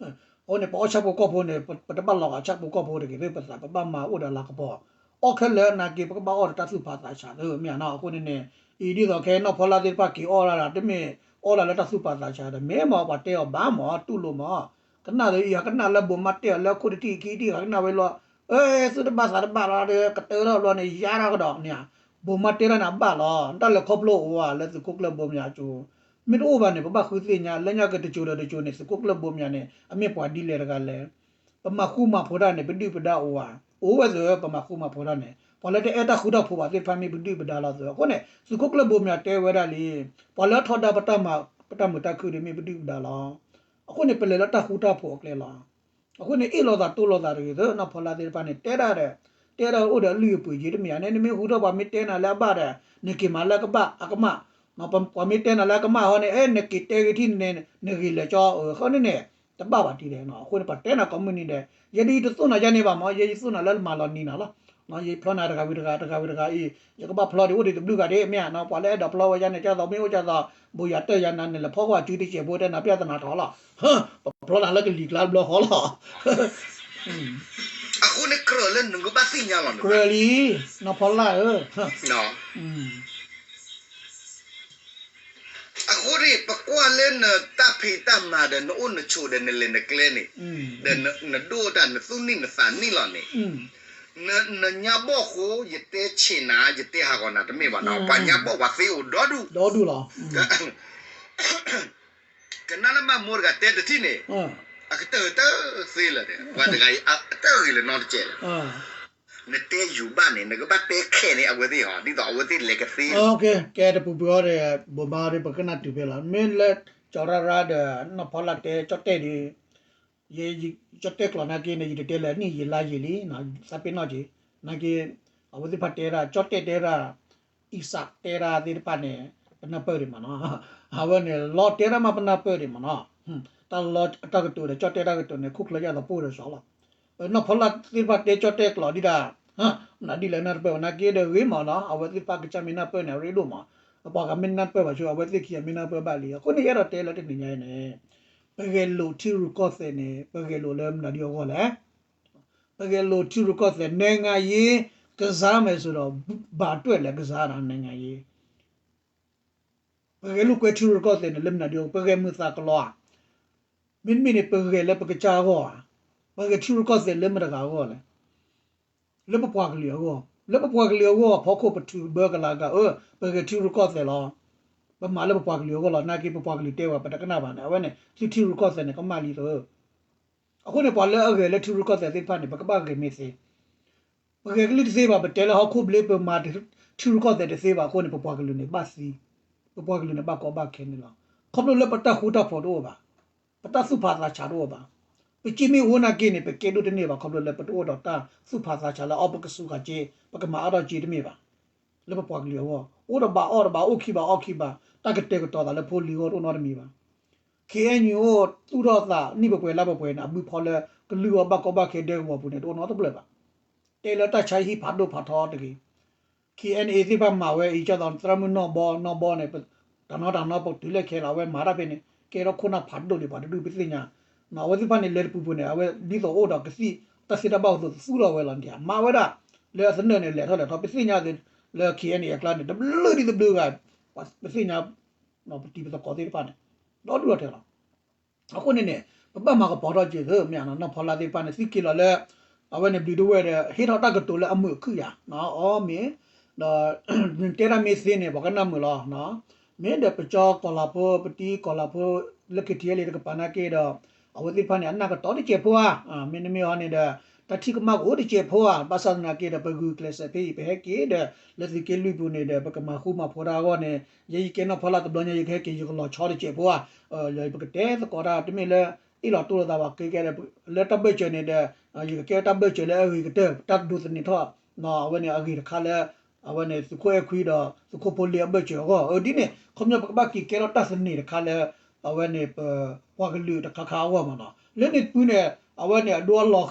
အဃိန့ၣ် ပအီၣ်ဆၣ်ဖိကီၢ်ဖိန့ၣ် ပတဘၣ်လီၤဂာ်ဆၣ်ဖိကီၢ်ဖိတဂ့ၤသ့ၣ် ပသးပဘၣ်မၤအိၣ်ဒီးလၤကပီၤ အီၣ်ခဲလၢာ်နာ်က့ ပကဘၣ်အီၣ်ဒီးတၢ်သူၣ်ဖးသးဆးသ့ မ့ၢ်ဧါနီၤ အဃိန့ၣ်န့ၣ် အံၤဒ်သိးခဲနီၢ်ဖီလာ်သ့ၣ်တဖၣ်က့ၤအီၣ်ဒၣ် တမ့ၢ်အီၣ်ဒၣ်လၢတၢ်သူၣ်ဖးသးဆးဒီး မ့ၢ်မ့ၢ်ပှၤတဲအီၤဘၣ်မး တူၢ်လိာ်မး ကနၣ်ဒီးအံၤ ဟးကနၣ်လၢဘိးမးတဲအီၤလၢခိၣ်တထံၣ်ခံထံၣ် ဟးကနၣ်ဝဲလီၤ အဲ သုတဘၣ်သးတဘၣ်လီၤဒီး ကတၢၢ်ထီၣ်ဘျီန့ၣ် ယါထီၣ်ကဒီးန့ၣ် ဘိးမးတဲတၢ်န့ၣ်အဘၣ်လီၤ တၢ်လဲၤခီဖျိအိၣ်ဝဲလၢသုးခိၣ်ကျၢၢ်ဘိးမၠးကၠိ မ့ၢ်တအိၣ်ဘၣ်န့ၣ် ပဘၣ်ဃုသ့ၣ်ညါ လၢညါကတစိၤဒီးတစိၤန့ၣ် သုးခိၣ်ကျၢၢ်ဘိးမၠးန့ၣ် အမ့ၢ်ပှၤဒ်လဲၣ်တဂၤလဲၣ် ပမၤဃူမၤဖိးတၢ်န့ၣ် ပဒုၣ်ပဒါအိၣ်ဧါ အိၣ်ဝဲသ့ၣ် ပမၤဃူမၤဖိးတၢ်န့ၣ် ပှၤလၢတအဲၣ်တၢ်ဃူတၢ်ဖိးဘၣ်သ့ၣ်တဖၣ်မ့ၢ်ပဒုၣ်ပဒါလီၤသ့ၣ် အဃိန့ၣ် သုးခိၣ်ကျၢၢ်ဘိးမၠးတဲဝဲဒၣ်လံ ပှၤလၢထီဒါပတၢ်မုာ် ပတၢ်မုာ်တၢ်ခုၣ်ဒီးမ့ၢ်ပဒုၣ်ပဒါလီၤ အဃိန့ၣ် ပလဲၤလၢတၢ်ဃူတၢ်ဖိးအကျဲလီၤ အဃိန့ၣ် အ့ၣ်လိာ်သးတိၢ်လိာ်သးတဂ့ၤသ့ၣ် နီၢ်ဖီလာ်သ့ၣ်တဖၣ်န့ၣ် တဲဒၣ်ဒီး တဲဒၣ်အိၣ်ဒီးအလုၢ်အပှ့ၤက့ၤ တမ့ၢ်ဧါန့ၣ် နမ့ၢ်ဟူထီၣ် ပှၤမ့ၢ်တဲနၤလၢအဘၣ်ဒီး နက့ၤမၤလၢကဘၣ်အကမၣ် ပှၤမ့ၢ်တဲနၤလၢအကမၣ်ဟီန့ၣ် အဲ နက့ၤတဲဂ့ၤထံၣ်န့ၣ် နဂ့ၤလၢာ်ကၠီ အဃိန့ၣ်န့ၣ် တဘၣ်ဘၣ်တံၢ်ဒီး အဃိန့ၣ် ပှၤတဲနၤကိးမုၢ်နံၤဒီး ယဲဒၣ်ယတသိၣ်နၤယါန့ၣ်ဘၣ်မး ယဲယသိၣ်နၤလၢမၤလီၤနံၤနၤလီၤ ယဖျီနၤတဂၤဝံၤတဂၤ တဂၤဝံၤတဂၤအံၤ ယကဘၣ်ဖျီဒံးအိၣ်ဒံးတဘျုးဂၤဒံး မ့ၢ်ဧါနီၤ ပှၤလၢအဲၣ်ဒိးဖျီဝဲယါန့ၣ် ကၢ်သိးမ့ၢ်အိၣ်ကၢ်သိး ဘိးယၤတၢၢ်ယၤနၤန့ၣ် လဲၤဖီကွၢ်စုတစဲးဖိတဲနၤ ပြဿနာထီၣ်လီၤ ပဖျီနၤလၢကလံၤကျါတဘျီဃီလီၤ အဃိန့ၣ်ကြၢးလၢနကဘၣ်သ့ၣ်ညါလီၤ ကြၢးလံ နီၢ်ဖီလာ်ဧၢ အဃိန့ၣ် ပကွၢ်လၢနတၢ်ဖံးတၢ်မၤဒီး နအိၣ်နဆိးဒီးနလဲၤနကျဲန့ၣ် ဒီးနဒိၣ်တၢ်နသူၣ်နံၣ်နသးနံၣ်လီၤန့ၣ် နညါဘီၣ်ဃိ ယတဲဆံးနၤ ယတဲဟးဂီၤနၤတမ့ၢ်ဘၣ်နီၤ ပှၤညါဘီၣ်ပှၤသ့အိၣ်ဒီဒူၣ် ဒီဒူၣ်လီၤ ကနၣ်လၢမၤမိၢ်တဂၤတဲတထံၣ်န့ၣ် အကတၢၢ်တၢၢ်သ့လၢၤဒီး ပှၤတဂၤအံၤ အတၢၢ်ဂ့ၤလၢၤနီတကဲလၢၤ နတဲယူၤဘၣ်န့ၣ် နကဘၣ်တဲခဲန့ၣ် အဝဲသ့ၣ်ဟီ ဒ်သိးအဝဲသ့ၣ်လဲၤကသ့ ကဲတပူၤပူၤအီၤဒီး ဘိးမးဒီး ပကနၣ်တုၤဖဲလီၤ မ့ၢ်လၢ ကၠီၤရၣ်ရၣ်ဒီး နီၢ်ဖီလာ်တဲ ကၠီၣ်တဲၣ်ဒီး ယ ကၠီၣ်တဲၣ်ကျိာ်နာ်က့န့ၣ် ယတတဲလၢၤနံၣ်ယံာ်လါယံာ်လံ သးပ့ၤနီၣ်က့ၤ နာ်က့ အဝဲသ့ၣ်တဖၣ်တဲဒၣ် ကၠီၣ်တဲၣ်တဲဒၣ် အံစးတဲဒၣ်သ့ၣ်တဖၣ်န့ၣ် ပနၢ်ပၢၢ်ဒံးမးနီၤ အဝဲန့ၣ် လီတဲဒၣ်မးပနၢ်ပၢၢ်ဒံးမးနီၤ တၢ်လီအတၢ်ကတိၤဒီး ကၠီၣ်တဲၣ်တၢ်ကတိၤန့ၣ် ခိၣ်ချၢယၢ်သီပိၢ်ဒီးစီၤလီၤ နီၢ်ဖီလာ်သ့ၣ်တဖၣ်တဲကၠီၣ်တဲၣ်ကျိာ်ဒ်ဒၣ် မနုၤဒ်လဲၣ်နၢ်တပၢၢ်ဘၣ်နာ်က့ဒီးဂ့ၤမးနီၤ, အဝဲသ့ၣ်တဖၣ်ကစၢ်မ့ၢ်နၢ်ပၢၢ်န့ၣ် အရ့ဒိၣ်မး, ပှၤဂၤမ့ၢ်နၢ်တပၢၢ်ဘၣ်ဆိ အဝဲသ့ၣ်ခံဂၤမ့ၢ်နၢ်ပၢၢ်ဘၣ်လံ. အဃိန့ၣ် ယအဲၣ်ဒိးတဲလၢတနံၤညါအံၤန့ၣ် ပဂဲၤလိာ်ထံရူၢ်ကီၢ်သဲးန့ၣ် ပဂဲၤလိာ်လၢမနုၤဒ်အဂီၢ်လဲၣ်. ပဂဲၤလိာ်ထံရူၢ်ကီၢ်သဲး နိုင်ငံရေးကစားမယ်ဆိုတော့ ဘာအတွက်လဲ ကစားတာ နိုင်ငံရေး ပဂဲၤလိာ်ကွဲထံရူၢ်ကီၢ်သဲးန့ၣ် လၢမနုၤဒ်အဂီၢ်, ပဂဲၤမုာ်သးကလီဧါ, မ့တမ့ၢ်န့ၣ် ပဂဲၤလၢပကစၢ်အဂီၢ်ဧါ, ပဂဲၤထံရူၢ်ကီၢ်သဲးလၢမတၤတဂၤအဂီၢ်လဲၣ်. လၢပပှၤကလုာ်အဂီၢ်, လၢပပှၤကလုာ်အဂီၢ် ဖီခိၣ်ပထုးဘၢကလၤကၤ အၢ ပဂဲၤထံရူၢ်ကီၢ်သဲးလီၤ. ပမၤလၢပပှၤကလုာ်အဂီၢ်လီၤ. နာ်က့ပပှၤကလုာ်တဲဝဲ ပတကနၣ်ဘၣ်န့ၣ် အဝဲန့ၣ် သုထံရူၢ်ကီၢ်သဲးန့ၣ် ကမၣ်လံသၢ. အဃိန့ၣ် ပှၤလၢအဂဲၤလၢထံရူၢ်ကီၢ်သဲးသ့ၣ်တဖၣ်န့ၣ် ပကဘၣ်ဂဲၤမ့ၢ်သ့, ပဂဲၤကလုၢ်တသ့ဘၣ်, ပတဲလၢဟီၣ်ခိၣ်ဘျ့ ပမၤထံရူၢ်ကီၢ်သဲးတသ့ဘၣ်အဃိန့ၣ် ပပှၤကလုာ်န့ၣ်ဘၣ်သံ, ပပှၤကလုာ်န့ၣ်ဘၣ်ကီဘၣ်ခဲန့ၣ်လီၤ. ခီဖျိလၢပတၢ်ဃူတၢ်ဖိးတအိၣ်ဘၣ်, ပတၢ်သူၣ်ဖးသးဆးတအိၣ်ဘၣ်. ပစ့မ့ၢ်အိၣ်နာ်က့န့ၣ် ပကဲဒိၣ်တန့ၢ်ဘၣ် ခီဖျိလၢပတအိၣ်ဒီးတၢ်သူၣ်ဖးသးဆးလၢအီၣ်ပကစူၤဃာ်စ့ ပကမၤအါထီၣ်စ့တမ့ၢ်ဘၣ်. လၢပပှၤကလုာ်အဂီၢ် အိၣ်ဒီးဘၣ်အီၣ်ဒီးဘၣ်အိၣ်ခံဘၣ်အီၣ်ခံဘၣ် တၢ်ကတဲာ်ကတီၤသးလၢဖိလံၤအဂီၢ်တအိၣ်နီတမံၤဘၣ်. ခ့ၣ်အဲၣ်ယူၣ်အိၣ် သူၣ်ထီၣ်သးနံၣ်ပှဲၤပှဲၤလါပှဲၤပှဲၤန့ၣ် အဘုဖီလၢကလုၢ်အီၣ်ဘၣ်ကီဘၣ်ခဲဒဲကဝီၤပူၤန့ၣ် တအိၣ်နီတဖျၢၣ်ဘၣ်. တဲလၢတၢ်ဆါဟံၣ်ဖးဒိၣ်ဖးထီတဂ့ၤ. ခ့ၣ်အဲၣ်ယူၣ်သ့ၣ်တဖၣ်မၤဝဲအံၤ ကၢ်သိးသရၣ်မုၣ်နီၢ်ဘီ နီၢ်ဘီန့ၣ် တၢ်နီတၢ်နီပတုၤလၢခဲလၢာ် အဝဲမၤတၢ်ဖဲန့ၣ် ကဲထီၣ်ခိၣ်နၢ်ဖးဒိၣ်လံ ပှၤတဒူၣ်ပသ့ၣ်ညါ. အဝဲသ့ၣ်တဖၣ်န့ၣ် လဲၤတပူၤပူၤန့ၣ် အဝဲဒ်သိးအိၣ်ဒီးကသံၣ် တၢ်သ့တၢ်ဘၣ်အသိးသူၣ်ထီၣ်ဝဲလီၤန့ၣ် မၤဝဲဒၣ် လၢအသနၢၣ်န့ၣ် လဲၤထီၣ်လဲၤထီၣ် ပသ့ၣ်ညါလၢ ခ့ၣ်အဲၣ်ယူၣ်အကျါန့ၣ် တဘျုးဒ်တဘျုးဂၤ ပသ့ၣ်ညါ ပတံၤပသကိးသ့ၣ်တဖၣ်န့ၣ် ဒီဒူၣ်ဒီထၢလီၤ. အဃိန့ၣ်န့ၣ် ပဘၣ်မၤကပီၤထီၣ်က့ၤသ့ မ့ၢ်နီၢ်ဖီလာ်သ့ၣ်တဖၣ်န့ၣ် သံက့ၤလီၤလၢ အဝဲန့ၣ်ဘျုးတဝဲၢ်ဒီး ဟ့ၣ်ထီၣ်တၢ်ကတိၤလၢအမုာ်အခုၣ်ယၤ အီမ့ၢ် ဒီး တဲတၢ်မ့ၢ်သ့န့ၣ် ပှၤကနၣ်မုာ်လီၤ. မ့ၢ်ဒီးပကၠီကီၤလၤဖိ ပတံၤကီၤလၤဖိ လၢ ခ့ၣ်ထံၣ်အဲၣ်လ့ တကပၤနာ်က့ဒီး အဝဲသ့ၣ်တဖၣ်န့ၣ် အနၢ်ကတီၤတစဲးဖိဧါ, မ့တမ့ၢ်ဟီန့ၣ်ဒီး တၢ်ထံၣ်ကမၣ်ကအိၣ်တစဲးဖိဧါ, ဘၣ်ဆၣ်သနာ်က့ဒီး ပဂုာ်ကျဲးစၢးဖဲအံၤ ပဟဲက့ၤဒီး လၢသုးက့လွံၢ်ပူၤန့ၣ်ဒီး ပကမၤဃူမၤဖိးတၢ်အဂီၢ်န့ၣ် ယဲယကဲနီၢ်ဖီလာ်တဘျီညါ ယကဟဲက့ၤ ယကလီၤဆီတစဲးဖိဧါ, ပကတဲသကိးတၢ် တမ့ၢ်လၢ အ့ၣ်လိာ်တိၢ်လိာ်သးဘၣ်က့ၤကဲဒီး လၢတၢ်ဘၢၣ်စၢၤန့ၣ်ဒီး ယကကဲတၢ်ဘၢၣ်စၢၤလၢအဂ့ၤကတၢၢ် တၢ်ဒိးသန့ၤထီၣ် အဝဲန့ၣ်အဂ့ၤတခါလၢ အဝဲန့ၣ်သုးခိၣ်အဲၣ်ခွံဒီး သုးခိၣ်ဖိလ့အဘၢၣ်စၢၤအဂီၢ် ဒ်န့ၣ် ခီပညီပကဘၣ်က့ၤကဲထီၣ်တၢ်သန့ၤတခါလၢ အဝဲန့ၣ်ပပှၤကလုာ်တခါခါအဂီၢ်မ့ၢ်နီၤ လၢန့ၣ်တဖုန့ၣ် အဝဲန့ၣ်အဒိအလီၤဃံၤလ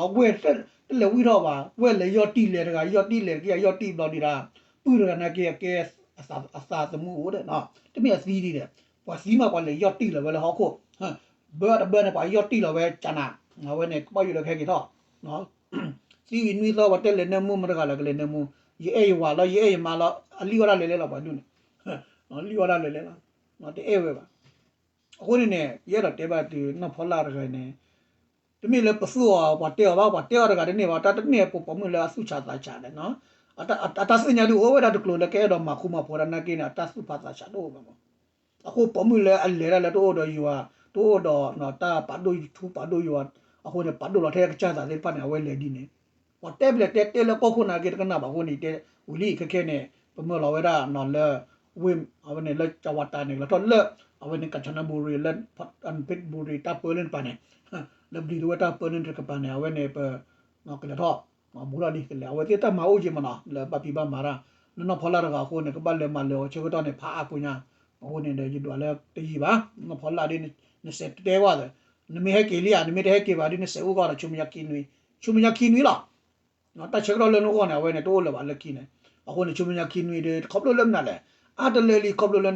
ံဒီး ဝဲၢ်တလဲၤဝံၣ်ထီၣ်ဘၣ် ဝဲၢ်လဲၤယီၢ်တံၢ်လဲၤတဂၤ ယီၢ်တံၢ်လဲၤတက့ၢ် ယီၢ်တံၢ်ဘျီဒံးဒၣ် ပုၢ်တဂၤနာ်က့အကဲ အသးသမူအိၣ်ဒီး တမ့ၢ်အသံဒံးဒီး ပှၤသံမးပှၤလဲၤယီၢ်တံၢ်လီၤဝဲလၢဟီၣ်ခိၣ် ဘၢတဘၢန့ၣ် ပှၤယီၢ်တံၢ်လီၤဝဲကနၤ အဝဲန့ၣ် ကဘၣ်ယိၣ်လၢကဟဲက့ၤထီၣ် သံဝံၤနွံသီ ပှၤတဲလဲၤနၢမူ မတဂၤလၢကလဲၤနၢမူ ယအဲၣ်ယဝၤလီၤ ယအဲၣ်ယမါလီၤ အလံၣ်အီၣ်တၢ်လဲၤလဲၤလီၤ ပှၤဒူၣ်န့ၣ် လံၣ်အီၣ်တၢ်လဲၤလဲၤလီၤ တအဲၣ်ဝဲဘၣ် အဃိန့ၣ်န့ၣ် ယအဲၣ်ဒိးတဲဘၣ်တုၤနီၢ်ဖီလာ်တဂၤန့ၣ် တမ့ၢ်လၢပသူၣ်အီၤ ပှၤတဲအီၤဘၣ် ပှၤတဲအီၤတဂၤတန့ၢ်ဘၣ် တၢ်တန့ၢ်ပပိာ်မုၣ်လၢအသူၣ်ဆးသးဆးန့ၣ် အတၢ်သ့ၣ်ညါဒုးအိၣ်ဝဲဒၣ်တကျိၤလၢကအဲၣ်ဒိးမၤဃူမၤဖိးတၢ်နာ်က့န့ၣ် အတၢ်သူၣ်ဖးသးဆးတအိၣ်ဘၣ်မး အဃိပိာ်မုၣ်လၢအလဲၤတၢ်လၢတအိၣ်ဒီးယွၤ တအိၣ်ဒီးတၢ်ပာ်ဒိၣ်ထူပာ်ဒိၣ်ယွၤ အဃိန့ၣ် ပာ်ဒိၣ်လီၤထဲအကစၢ်သးသ့ၣ်တဖၣ်န့ၣ် အဝဲလဲၤဒ်န့ၣ် ပှၤတဲဘျဲၣ်တဲတဲလၢကီၢ်ခိၣ်နာ်က့တကနၣ်ဘၣ်အဃိန့ၣ် တဲဝံၤလံခဲခဲန့ၣ် ပမၢလီၤဝဲဒၣ်လၢ ဝ့ၢ် အဝဲန့ၣ်လၢကၠီၤဝါတၢ်န့ၣ် ကလဲၤထီၣ်လၢ အဝဲန့ၣ် ကၠၣ်စနဘူရံၤ လၢ ဖ့ၣ်ဘူရံၤ တၢ်ပၢလၢတကပၤန့ၣ် လၢဘျံၤတဝဲၢ်တၢ်ပၢလၢတကပၤန့ၣ် အဝဲန့ၣ်ပ ကလဲၤထီၣ် ဘူးထီၣ်လံကလဲၤ အဝဲသ့ၣ်တၢ်မၤအိၣ်က့ၤမးနီၤ လၢဘၣ်ဖံးဘၣ်မၤတၢ် လၢနီၢ်ဖီလာ်တဂၤအဃိန့ၣ် ကဘၣ်လဲၤမၤလၢာ်အီၤဆၢကတီၢ်န့ၣ် ဖးအါပူၤညါ အဃိန့ၣ်ဒီး ယဒွးလၢတယံာ်ဘၣ် နီၢ်ဖီလာ်ဒ် နစဲးတဲဝဲသ့ နမ့ၢ်ဟဲက့ၤလံဧါ နမ့ၢ်တဟဲက့ၤဘၣ်ဒ် နစဲးအိၣ်ကီးဒီး ဆူမဲာ်ညါခံနွံ ဆူမဲာ်ညါခံနွံလီၤ တၢ်ဆၢကတီၢ်လၢနဂီၢ်န့ၣ် အဝဲန့ၣ် တအိၣ်လၢၤဘၣ်လၢခံန့ၣ် အဃိန့ၣ် ဆူမဲာ်ညါခံနွံဒီး ခီဖျိလၢမနုၤလဲၣ် အါတလၢလံ ခီဖျိလၢ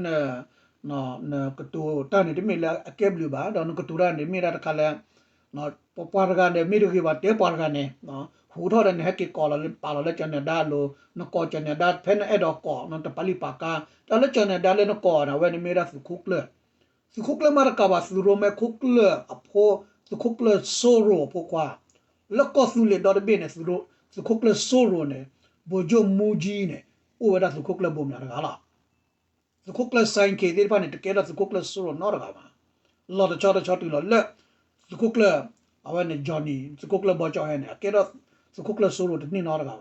နကတိၤတၢ်န့ၣ် တမ့ၢ်လၢအကဲဘျုးဘၣ် ဒီးနကတိၤတၢ်န့ၣ် မ့ၢ်ဒၣ်တခါလၢ ပပှၤတဂၤဒီး မ့ၢ်တဂ့ၤဘၣ် တဲပှၤတဂၤန့ၣ် ဟူးထီၣ်ဒီးနဟဲက့ၤကိးလီၤလၢ ပာ်လီၤလၢကၠီၤနဲၤဒါအလိၤ နကိးကၠီၤနဲၤဒါ ဖဲနအဲၣ်ဒိးကိး နတပာ်လုၢ်ပာ်ကါ တၢ်လၢကၠီၤနဲၤဒါလၢနကိးန့ၣ် အဝဲန့ၣ်မ့ၢ်ဝဲဒၣ်သုးခိၣ်ကျၢၢ် သုးခိၣ်ကျၢၢ်မးတကးဘၣ် သုးရိၣ်မဲခိၣ်ကျၢၢ်အဖိ သုးခိၣ်ကျၢၢ်စိရိၤအဖိခွါ လၢကီၢ်သူလ့ၤဒီတဘ့ၣ်န့ၣ် သုးခိၣ်ကျၢၢ်စိရိၤန့ၣ် ဗိုလ်ချုပ်မှူးကြီးန့ၣ် အိၣ်ဝဲဒၣ်သုးခိၣ်ကျၢၢ်ဘိးမၠးတဂၤလီၤ. သုးခိၣ်ကျၢၢ် စဲၣ်ခ့ၣ် သ့ၣ်တဖၣ်န့ၣ် တကဲထီၣ်သုးခိၣ်ကျၢၢ်စိရိၤနီတဂၤဘၣ်. လီၤတဆီတဆီတုၤလီၤလၢ သုးခိၣ်ကျၢၢ် အဝဲန့ၣ် Johnny သုးခိၣ်ကျၢၢ်ဘီကၠီဟဲန့ၣ် အကဲထီၣ် သုးခိၣ်ကျၢၢ်စိရိၤတန့ၢ်နီတဂၤဘၣ်.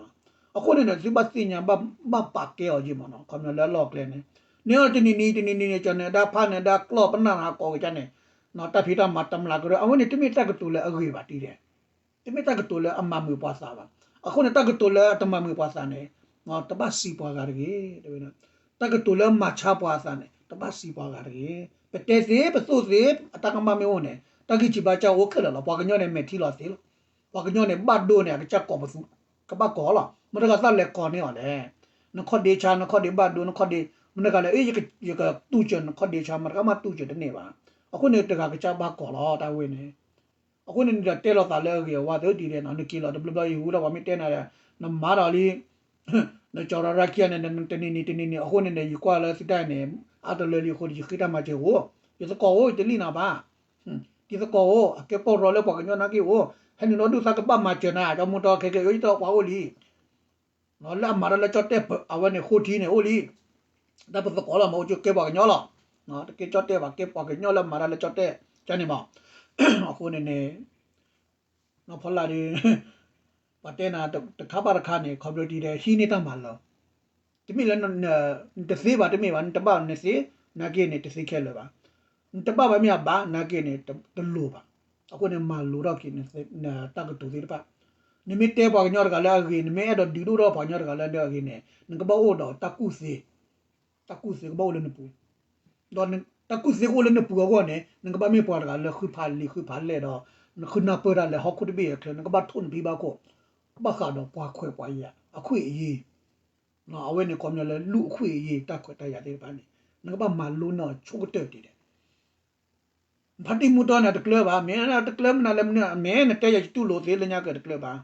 အဃိန့ၣ်ဒီး သုဘၣ်သ့ၣ်ညါဘၣ်ပာ်ကဲအီၤက့မးနီၤ ခီပညီလၢအလီၢ်အကျဲန့ၣ် န့ၣ်အီၤတနံၤနံၤတနံၤနံၤန့ၣ် ကၠီၤနဲၤဒါဖးနဲၤဒါကျီၢ်ပနၢ်နၤကိးကဒါန့ၣ် တၢ်ဖံးတၢ်မၤတမျးကရၢ အဝဲန့ၣ် တမ့ၢ်တၢ်ကတိၤလၢအဂ့ၤဘၣ်တံၢ်ဒဲး တမ့ၢ်တၢ်ကတိၤလၢအမၤမုာ်ပှၤသးဘၣ်. အဃိန့ၣ် တၢ်ကတိၤလၢအတမၤမုာ်ပှၤသးန့ၣ် တဘၣ်စံးပှၤဂၤတဂ့ၤ. တၢ်ကတိၤလၢအမၤဆါပှၤအသးန့ၣ် တဘၣ်စံးပှၤဂၤတဂ့ၤ. ပတဲသ့ ပသိၣ်သ့ အတၢ်ကမၣ်မ့ၢ်အိၣ်န့ၣ် တၢ်ဂံၢ်စံးဘါစၢ်အိၣ်ခဲလၢာ်လီၤ. ပှၤကညီန့ၣ် မဲာ်ထံလီၤသ့လီၤ. ပှၤကညီန့ၣ် ဘၣ်ဒိန့ၣ် အကစၢ်ကိးပသူ ကဘၣ်ကိးလီၤ. မတၤတဂၤသးလဲၤကိးန့ၢ်အီၤလဲၣ်. နခီၣ်ဒ့ဆါ နခီၣ်ဒ့ဘၣ်ဒိ နခီၣ်ဒ့ မတၤတဂၤလဲၣ် အ့ ယကတူၢ်စၢၤနခီၣ်ဒ့ဆါ မတၤတဂၤမးတူၢ်စၢၤတန့ၢ်ဘၣ်. အဃိန့ၣ် တဂၤကစၢ်ဘၣ်ကိးလီၤ တၢ်ဝဲန့ၣ်. အဃိန့ၣ် နဒီးတဲလိာ်သးလၢအဂ့ၤအဝါသ့ဒ်လဲၣ်နီၤ နက့ၤလီၤတဘျီဘျီ ယဟူထီၣ်ပှၤမ့ၢ်တဲနၤဒီး နမၤဒီးလံ နကၠီၤရၢရၢခံဂၤန့ၣ် တနံၤနံၤတနံၤနံၤ အဃိန့ၣ်န့ၣ် ယကွၢ်လၢသုတၢ်န့ၣ် အါတလၢလံအဃိန့ၣ် ယဃ့တၢ်မၤစၢၤအိၣ်, ယသကိးအိၣ် ယတလံၣ်နၤဘၣ်, ယသကိးအိၣ် အကဲပီၢ်ရီလၢပှၤကညီနာ်က့အိၣ်, ဟဲနုာ်လီၤဒုးသးကဘၣ်မၤစၢၤနၤ ကၠီမူတီခဲကဲ အၢ ယတီပှၤအိၣ်လံ လၢအမၤတၢ်လၢကၠီၣ်တဲၣ် အဝဲန့ၣ်ဃိထံန့ၣ်အိၣ်လံ, တၢ်ပသကိးလီၤ မ့ၢ်အိၣ်ကၠိကဲပှၤကညီလီၤ, တကဲကၠီၣ်တဲၣ်ဘၣ် ကဲပှၤကညီလၢအမၤတၢ်လၢကၠီၣ်တဲၣ် ကန့ၣ်မး, အဃိန့ၣ်န့ၣ် နီၢ်ဖီလာ်ဒီး ပှၤတဲနၤတခါဘၣ်တခါန့ၣ် ခီဖျိတံၢ်ဒီး ဟံးန့ၢ်တၢ်မၤလိာ်, တမ့ၢ်လၢ နတသ့ဘၣ်တမ့ၢ်ဘၣ် နတဘၣ်နသ့ နာ်က့န့ၣ် တသ့ခဲလၢာ်ဘၣ်, နတဘၣ်ဘၣ်မ့ၢ်အဘၣ် နာ်က့န့ၣ် တလိၣ်ဘၣ်, အဃိန့ၣ် မၤလိာ်ထီၣ်က့ၤ နတၢ်ကတိၤသ့ၣ်တဖၣ်, နမ့ၢ်တဲပှၤကညီတဂၤလၢအဂ့ၤ နမ့ၢ်အဲၣ်ဒိးဒုးဒိၣ်ထီၣ်ပှၤကညီတဂၤလၢအဂ့ၤန့ၣ် နကဘၣ်အိၣ်ဒီးတၢ်ကူၣ်သ့ တၢ်ကူၣ်သ့ကဘၣ်အိၣ်လၢနပူၤ, ဒီးတၢ်ကူၣ်သ့ကအိၣ်လၢနပူၤအဂီၢ်န့ၣ် နကဘၣ်မ့ၢ်ပှၤတဂၤလၢဃုဖးလံာ်ဃုဖးလဲၢ်ဒီး နဃုနၢ်ပၢၢ်တၢ်လၢဟီၣ်ခိၣ်တဘ့ၣ်အချၢ နကဘၣ်ထိၣ်နဖံဘၣ်ခိၣ်, ကဘၣ်ဃးဒီးပှၤခွဲးပှၤယာ်အခွင့်အရေး, အဝဲန့ၣ်ခီပညီလၢ လူ့အခွင့်အရေး တၢ်ခွဲးတၢ်ယာ်သ့ၣ်တဖၣ်န့ၣ် နကဘၣ်မၤလိန့ၢ်အဆိကတၢၢ်တံၢ်ဒီး ဖါတံၢ်မူတီန့ၣ် တကျၢၤဘၣ်, မ့ၢ်တကျၢၤမနုၤလဲၣ်မနုၤ အမဲာ်နတဲယၤယတူၢ်လိာ်သ့လၢညါကတကျၢၤဘၣ်,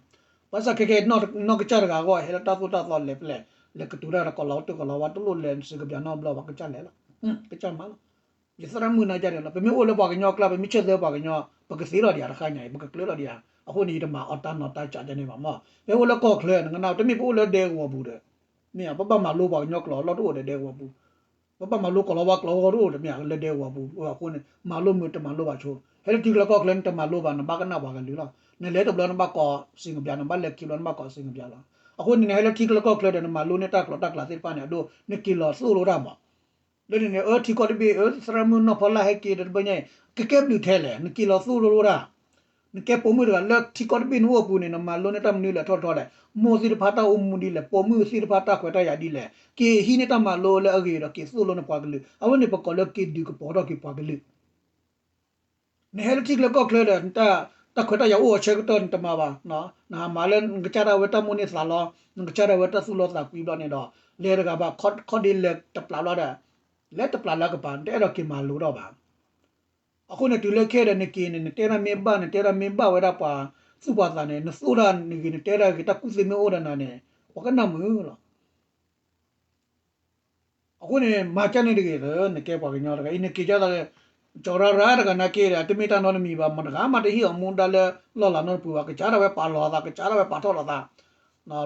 ဘၣ်ဆၣ်ခဲကဲ နီၢ်ကစၢ်တဂၤအဂီၢ် ဟဲလၢတၢ်သိၣ်တၢ်သီလဲၤဖဲလဲၣ်, လဲၤကတိၤတၢ်ဒီးကီၤလၤဝါတၢ်ကီၤလၤဝါ တလိၣ်လဲၤစံးကပျးနီတဘျီဘၣ် ကစၢ်လဲၤလီၤ, ကစၢ်မၤလီၤ, ယသရၣ်မုၣ်နာ်က့န့ၣ်လီၤ ပမ့ၢ်အိၣ်လၢပှၤကညီကျါ ပမ့ၢ်ဆၢသၢပှၤကညီ ပကသ့လီၤဒံးဧါတခါညါအံၤ ပကကျၢၤလီၤဒံးဧါ, အဃိန့ၣ် ယတမၤအီၣ်တၢ်နီၢ်တၢ်စးဒ်န့ၣ်ဘၣ်မး, ပအိၣ်လၢကီၢ်ချၢ နကနၣ် တမ့ၢ်ပအိၣ်လၢဒဲကဝီၤပူၤဒီး မ့ၢ်ဧါ ပဘၣ်မၤလိပှၤကညီကျိာ်လီၤတအိၣ်ဒီးဒဲကဝီၤပူၤ ပဘၣ်မၤလိကီၤလၤဝါကျိာ်လီၤတအိၣ်ဒီး မ့ၢ်ဧါ လၢဒဲကဝီၤပူၤ, အဃိန့ၣ် မၤလိမ့ၢ်တမၤလိဘၣ်ဆိ, ဟဲလၢထံချၢကီၢ်ချၢန့ၣ် တမၤလိဘၣ် နဘၣ်ကနၣ်ပှၤကလုာ်လီၤ, နလဲၤတဘျီနဘၣ်ကိးစံးကပျး နဘၣ်လဲၤခံဘျီ နဘၣ်ကိးစံးကပျးလီၤ, အဃိန့ၣ် နဟဲလၢထံချၢကီၢ်ချၢဒီး နမၤလိန့ၢ်တၢ်ကျိာ်တၢ်ကျးသ့ၣ်တဖၣ်န့ၣ် အဒိ နက့ၤလီၤသိၣ်လိတၢ်မး, လၢန့ၣ်န့ၣ် အၢ ထံကီၢ်တဘ့ၣ် အၢ သရၣ်မုၣ်နီၢ်ဖီလာ်ဟဲက့ၤဒီးတဘျီညါအံၤ ကကဲဘျုးထဲလဲၣ် နက့ၤလီၤသိၣ်လိလိတၢ် နကဲပိာ်မုၣ်တဂၤလၢထံကီၢ်တဘ့ၣ်နအိၣ်အပူၤန့ၣ် နမၤလိန့ၢ်တၢ်မနုၤလဲၣ်ထီၣ်ထီလဲၣ်, မိၢ်သ့ၣ်တဖၣ်တၢ်အိၣ်မူဒ်လဲၣ်, ပိာ်မုၣ်သ့ၣ်တဖၣ်တၢ်ခွဲးတၢ်ယာ်ဒ်လဲၣ်, က့ၤဟံးန့ၢ်တၢ်မၤလိလၢအဂ့ၤဒီးက့ၤသိၣ်လိန့ၢ်ပှၤကလုာ်, အဝဲန့ၣ်ပကိးလၢက့ၤဒုးကပီၤထီၣ်က့ၤပှၤကလုာ် နဟဲလၢထံချၢကီၢ်ချၢဒီး တၢ်ခွဲးတၢ်ယာ်အိၣ်အဆၢကတီၢ်နတမၤဘၣ်, နဟးမၤလၢနကစၢ်ဒၣ်ဝဲတၢ်မိၣ်န့ၢ်သးလီ, နကစၢ်ဒၣ်ဝဲတၢ်သူၣ်လီသးကွံဘျီန့ၣ်ဒီး လဲၤတဂၤဘၣ် ခီၣ်ဒ့လဲၤတပျးဘျီဒီး လဲၤတပျးလၢအကပၤ နတအဲၣ်ဒိးက့ၤမၤလိထီၣ်ဘၣ် အဃိန့ၣ် တုၤလၢခဲဒီးနက့ၤန့ၣ် နတဲဒၣ်မ့ၢ်ဘၣ် နတဲဒၣ်မ့ၢ်ဘၣ်ဝဲဒၣ်ပှၤသူၣ်ပှၤသးန့ၣ် နသိၣ်တၢ်န့ၣ်ဂ့ၤ နတဲဒၣ်ဂ့ၤ တၢ်ကူၣ်သ့မ့ၢ်အိၣ်ဒီးနၤန့ၣ် ပှၤကနၣ်မုာ်လီၤ. အဃိန့ၣ် မၤကၢ်န့ၣ်တဂ့ၤဒီး နကဲပှၤကညီတဂၤအံၤ နက့ၤကၢ်သးလၢ ကၠီၤရၢရၢတဂၤနာ်က့ဒီး တမ့ၢ်တၢ်နီတမံၤဘၣ် မတဂၤမးတဟ့ၣ်အီၤမူဒါလၢလီၢ်လၤနီတပူၤဘၣ် ကစၢ်ဒၣ်ဝဲပာ်လီၤသး ကစၢ်ဒၣ်ဝဲပာ်ထီၣ်လီၤသး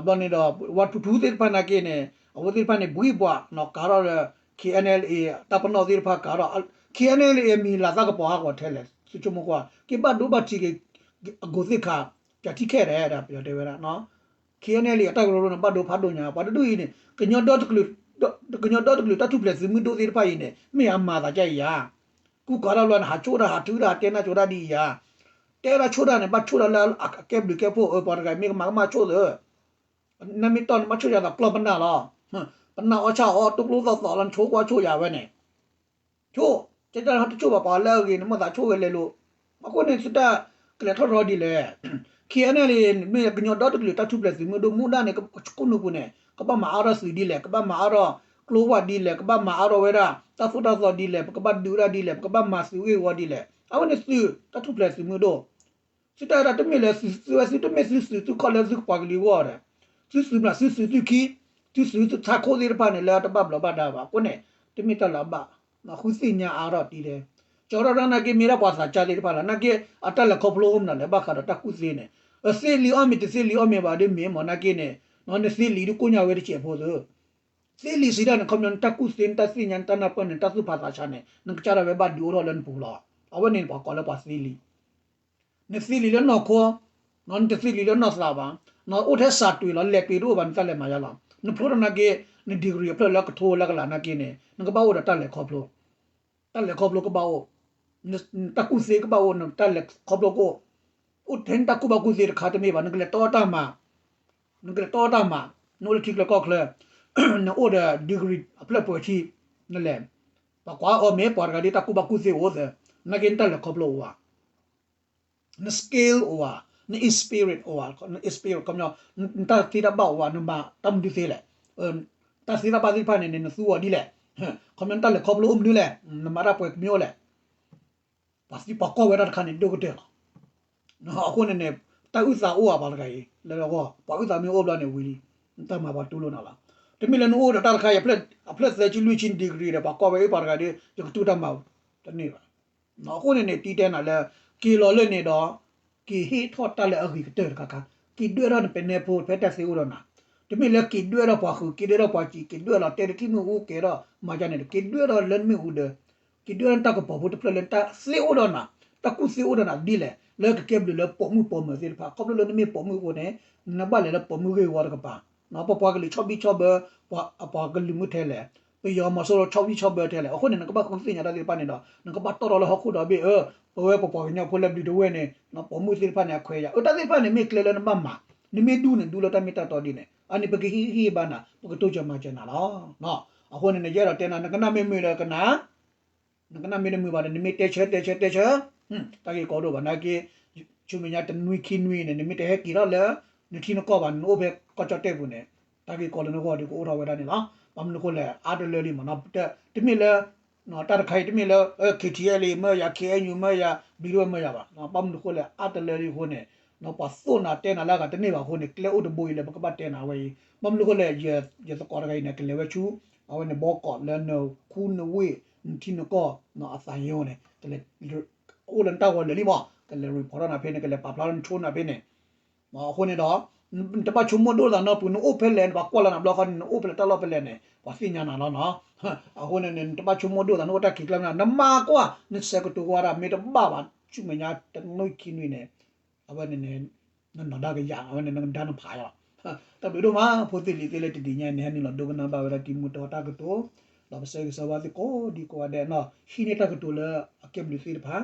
ဘျီန့ၣ်ဒီး ဝါထူထူသ့ၣ်တဖၣ်နာ်က့န့ၣ် အဝဲသ့ၣ်တဖၣ်န့ၣ် ဘှံးဘှး ကၤထီၣ်ဒီး K N L A တၢ်ပနီၣ်သ့ၣ်တဖၣ်ကၤထီၣ် K N L A အမံၤလၤသၣ်ကပီၤဟးဂီၤထဲလဲၣ် သုဆိကမိၣ်ကွၢ် က့ၤဘၣ်ဒိဘၣ်ထံးက့ၤ အကိးသ့ၣ်ခါ ပၠးထံၣ်ခဲဒဲး ပယီၤတဲဝဲဒၣ် K N L A အတၢ်ကရၢကရိန့ၣ် ဘၣ်ဒိဖးဒိၣ်ညါ ပှၤတဒူၣ်အံၤန့ၣ် ကညီဒီတကလုာ် ကညီဒီတကလုာ်တၢ်ထူၣ်ဖျဲးသုးမုၢ်ဒိၣ်သ့ၣ်တဖၣ်အံၤန့ၣ် မ့ၢ်အမၤသးဒ်အံၤဧါ ကူကၤထီၣ်ဘျီန့ၣ် ဟးဆိၣ်တၢ် ဟးထုတၢ် ဟးတဲနၢ်ဆိတၢ်ဒ်အံၤဧါ တဲဒၣ်ဆိၣ်တၢ်န့ၣ် ဘၣ်ဆိၣ်တၢ်လၢအကဲဘျုးကဲဖှိၣ်အၢ ပှၤတဂၤမ့ၢ်ကမၤကမၣ်ဆိၣ်သၢ နမ့ၢ်တီၢ်နဘၣ်ဆိၣ်ယၤသးကျီၢ်ပနၢ်လီၤ ပနၢ်အီၣ်ဆၣ်အီၣ် တိကျိသီၣ်သီၣ်လီၤ နဆိၣ်ကွၢ်ဆိၣ်ယၤဝဲန့ၣ် ဆိၣ် ကဲတၢ်တဆိၣ်ဘၣ်ပှၤလၢအဂ့ၤန့ၣ် မ့ၢ်သးဆိၣ်ဂဲၤလဲၤလိၤ အဃိန့ၣ် သုတၢ်ကလဲၤထီၣ်ထီဒ်လဲၣ် K N L A မ့ၢ်ကညီဒီတကလုာ်တၢ်ထူၣ်ဖျဲးသုးမုၢ်ဒိၣ်မူဒါန့ၣ် ခိၣ်နူာ်ပူၤန့ၣ် ကဘၣ်မၤအါထီၣ်သုးဒ်လဲၣ် ကဘၣ်မၤအါထီၣ်ကျိဝၢ်ဒ်လဲၣ် ကဘၣ်မၤအါထီၣ်ဝဲဒၣ် တၢ်သိၣ်တၢ်သီဒ်လဲၣ် ပကဘၣ်ဒုးဝဲဒၣ်ဒ်လဲၣ် ပကဘၣ်မၤသုးဂ့ၢ်ဝီဒ်လဲၣ် အဝဲန့ၣ်သုးတၢ်ထူၣ်ဖျဲးသုးမုၢ်ဒိၣ် သုတၢ်ဝဲဒၣ်တမ့ၢ်လၢသုး သုဝဲသုတမ့ၢ်သုး သုးသုးခီၣ်လၢသုပှၤကလုာ်အဂီၢ်ဒီး သုသုးမး သုသုးသုးခံ သုသုးသုးဆါခိၣ်သ့ၣ်တဖၣ်န့ၣ် လၢတဘၣ်ဘျီးဘၣ်ဒါဘၣ် အဃိန့ၣ် တမ့ၢ်တၢ်လၢအဘၣ် မၤဃုသ့ၣ်ညါအါထီၣ်တံၢ်တဲ ကၠီၤထီၣ်တၢ်နာ်က့ မ့ၢ်ဒၣ်ပှၤသးစၢ်သ့ၣ်တဖၣ်လီၤ နာ်က့ အတၢ်လဲၤခီဖျိအိၣ်မနုၤလဲၣ် ဘၣ်ဃးဒီးတၢ်ကူၣ်သ့န့ၣ် အသ့လံအီၣ်မ့ၢ်တသ့လံအီၣ်မ့ၢ်ဘၣ်ဒီးမ့ၢ်မး နာ်က့န့ၣ် နသ့လံဒုးကိၣ်ညါဝဲတစဲးဖိသ့ သ့လံစံးတၢ်န့ၣ် ခီပညီနတၢ်ကူၣ်သ့ နတၢ်သ့ၣ်ညါ နတၢ်နၢ်ပၢၢ်န့ၣ် တၢ်သူၣ်ဖးသးဆါန့ၣ် နကစၢ်ဒၣ်ဝဲဘၣ်ဒုးအိၣ်ထီၣ်လၢနပူၤလီၤ အဝဲန့ၣ်ပှၤကိးလၢပှၤသ့လံ နသ့လံလၢနီၢ်ခိ နတသ့လံလၢနီၢ်သးဘၣ် နအိၣ်ထဲစးတွ့ၤလီၤ လဲၤတွ့ၤတအိၣ်ဘၣ် နတၢ်လဲၤမၤယါလီၤ နဖျိထီၣ်နာ်က့ န degree အဖျၢၣ်လၢကထိလၢကလးနာ်က့န့ၣ် နကဘၣ်အိၣ်ဒီးတၢ်လဲၤခီဖျိ တၢ်လဲၤခီဖျိကဘၣ်အိၣ် နတၢ်ကူၣ်သ့ကဘၣ်အိၣ် နတၢ်လဲၤခီဖျိကအိၣ် အိၣ်ထဲနတၢ်ကူၣ်ဘၣ်ကူၣ်သ့တခါတမ့ၢ်ဘၣ် နကလဲၤတီတၢ်မၤ နကလဲၤတီတၢ်မၤ နအိၣ်လၢထံချၢကီၢ်ချၢ နအိၣ်ဒီး degree အဖျၢၣ်ပှဲၤထံ နလဲၤ ပှၤကွၢ်အီၤမ့ၢ်ပှၤတဂၤဒ်တၢ်ကူၣ်ဘၣ်ကူၣ်သ့အိၣ်သၢ နာ်က့နတၢ်လဲၤခီဖျိအိၣ်ဧါ န skill အိၣ်ဧါ န spirit အိၣ်ဧါ, န spirit ခီပညီ နတၢ်သ့တၢ်ဘၣ်အိၣ်ဧါ, နမၤတၢ်မနုၤသ့လဲၣ်, တၢ်သ့တၢ်ဘၣ်သ့ၣ်တဖၣ်န့ၣ်န့ၣ် နသူအီၤဒ်လဲၣ်, ခီပညီနတၢ်လဲၤခီဖျိအိၣ်မနုၤလဲၣ်, နမၤတၢ်ပှဲၤကမ့ၢ်အိၣ်လဲၣ်, ပှၤသံပှၤကီၢ်ဝဲဒၣ်တခါန့ၣ် ဒိၣ်ကတၢၢ်လီၤ. အဃိန့ၣ်န့ၣ် တၢ်အုၣ်သးအိၣ်အပှၤတဂၤအံၤ လၢအဂီၢ် ပှၤအုၣ်သးမ့ၢ်အိၣ်ဘျီန့ၣ်ဝံၤလံ, တၢ်မၤပှၤတူၢ်လိာ်နၤလီၤ. တမ့ၢ်လၢနအိၣ်ဒီးတၢ်တခါအံၤ အဖျၢၣ်သၢဆံလွံၢ်ဆံ degree ဒီး ပှၤကီၢ်ဝဲအုၣ်ပှၤတဂၤဒီး ယကတူၢ်တၢ်မၤ တန့ၢ်ဘၣ်. အဃိန့ၣ်န့ၣ် တံၤတဲနၤလၢ က့ၤလီၤလၢန့ၣ်ဒီး က့ၤဟ့ၣ်ထီၣ်တၢ်လၢအဂ့ၤကတၢၢ်တခါခါ, က့ၤဒွဲၣ်ထီၣ်နပဲနဲဖိဖဲတၢ်သ့အိၣ်ဒီးနၤ, တမ့ၢ်လၢက့ၤဒွဲၣ်ထီၣ်ပှၤဃုာ် က့ၤဒွဲၣ်ထီၣ်ပှၤစံး က့ၤဒွဲၣ်လီၤတဲာ်တထံၣ်မ့ၣ်အူကဲထီၣ်မၤယါန့ၣ်ဒီး က့ၤဒွဲၣ်ထီၣ်လၢနမ့ၣ်အူဒီး က့ၤဒွဲၣ်ထီၣ်တၢ်ကပီၤဖိတဖျၢၣ်လၢတၢ်သ့အိၣ်ဒီးနၤ, တၢ်ကူၣ်သ့အိၣ်ဒီးနၤဒ်လဲၣ်, လၢကကဲဘျုးလၢပိာ်မုၣ်ပိာ်မၢၤသ့ၣ်တဖၣ်, ခီဖျိလၢနမ့ၢ်ပိာ်မုၣ်အဃိန့ၣ် နဘၣ်လဲၤလၢပိာ်မုၣ်ဂ့ၢ်ဝီတကပၤ, ပပှၤကလုာ်ဆီၣ်ဘံၣ်ဆီၣ်ဘၢ, ပှၤကလုာ်မုၢ်ထဲလဲၣ်, ပယီၤမီၤစိရိၤဆီၣ်ဘံၣ်ဆီၣ်ဘၢထဲလဲၣ်, အဃိန့ၣ် နကဘၣ်ဃုသ့ၣ်ညါတၢ်သ့ၣ်တဖၣ်န့ၣ်ဒီး နကဘၣ်တီၣ်ထီၣ်လၢဟီၣ်ခိၣ်ဒီဘ့ၣ်အၢ, ပဝဲပပှၤကညီဖိလၢဘျုးတဝဲၢ်န့ၣ် ပိာ်မုၣ်သ့ၣ်တဖၣ်န့ၣ် အခွဲးယာ်, အၢ တၢ်သ့ၣ်တဖၣ်န့ၣ် မ့ၢ်ကျဲလၢနဘၣ်မၤ, နမ့ၢ်ဒူန့ၣ် ဒူလၢတၢ်မ့ၢ်တၢ်တီဒ်န့ၣ် အန့ၣ် ပကဟ့ၣ်ဂံၢ်ဟ့ၣ်ဘါနၤ, ပကတိစၢၤမၤစၢၤနၤလီၤ. အဃိန့ၣ် ယအဲၣ်ဒိးတဲနၤ နကနၣ်မ့ၢ်မုာ်ဒီးကနၣ် နကနၣ်မ့ၢ်တမုာ်ဘၣ်ဒီး နမ့ၢ်တဲဆၢတဲဆၢတဲဆၢ, တၢ်ဂ့ၢ်ကီဒိၣ်ဘၣ်နာ်က့, ဆူမဲာ်ညါတနွံခံနွံန့ၣ် နမ့ၢ်တဟဲက့ၤထီၣ်လၢ နထံနကီၢ်ဘၣ် နအိၣ်ဖဲကီၢ်ကၠီၣ်တဲၣ်ပူၤန့ၣ်, တၢ်ဂ့ၢ်ကီလၢနဂီၢ်ဒီးကအိၣ်ထီၣ်ဝဲဒၣ်န့ၣ်လီၤ. ဘၣ်မနုၤအဃိလဲၣ် အါတလၢလံမး, တမ့ၢ်လၢ တၢ်တခါအံၤတမ့ၢ်လၢ KTLA မၢယၤ KNU မၢယၤ ဘျံးဒဝဲၢ်မၢယၤဘၣ်. ဘၣ်မနုၤအဃိလဲၣ် အါတလၢလံအဃိန့ၣ် ပှၤသိၣ်နၤတဲနၤလၢအဂၤတန့ၢ်ဘၣ်အဃိန့ၣ် ကျဲအိၣ်တဘိအံၤလၢပကဘၣ်တဲနၤဝဲအံၤ, ဘၣ်မနုၤအဃိလဲၣ် ယသကိးတဂၤအံၤန့ၣ် ကလဲၤဝဲဆူ အဝဲန့ၣ် ဘီကီးလၢနခူနဝ့ၢ် နထံနကီၢ် အသးယိန့ၣ် ကလဲၤ အိၣ်လၢနတၢ်ဂီၤလၢာ်လံမး ကလဲၤ report ထီၣ်နၤဖဲန့ၣ် ကလဲၤပာ်ဖျါထီၣ်နဆိနၤဖဲန့ၣ် အဃိန့ၣ်ဒီး နတဘၣ်ဆိကမိၣ်ဒိၣ်သးနီတပူၤ နအိၣ်ဖဲလဲၣ် နပှၤကွၢ်လၢနၤဘျီဃီန့ၣ် နအိၣ်ဖဲလဲၣ်တၢ်လီၢ်ဖဲလဲၣ်န့ၣ် ပှၤသ့ၣ်ညါနၤလီၤနီၤ. အဃိန့ၣ် နတဘၣ်ဆိကမိၣ်ဒိၣ်သး နအိၣ်တၢ်ခံးကျါမနုၤ နမၤကွၢ် နဆဲးကတိၤကွၢ်ဒၣ် မ့ၢ်တဘၣ်ဘၣ် ဆူမဲာ်ညါတနွံခံနွံန့ၣ် အဝဲန့ၣ်န့ၣ် နနီၢ်ဒါကယၤ အဝဲန့ၣ် နကဒါနဖးလီၤ. တၢ်ဘျုးဒိၣ်မး ဖိသ့ၣ်လံၤသ့ၣ်လၢတနံၤညါန့ၣ် ဟဲနုာ်လီၤဒိကနၣ်ဘၣ်ဝဲဒၣ်တံၤမူတၢ်တၢ်ကတိၤ ဒီးပဆၢဂ့ၤဆၢဝါသုကိးဒံကိးဂၤဒဲးနီၤ ဟံးန့ၢ်တၢ်ကတိၤလၢအကဲဘျုးသ့ၣ်တဖၣ်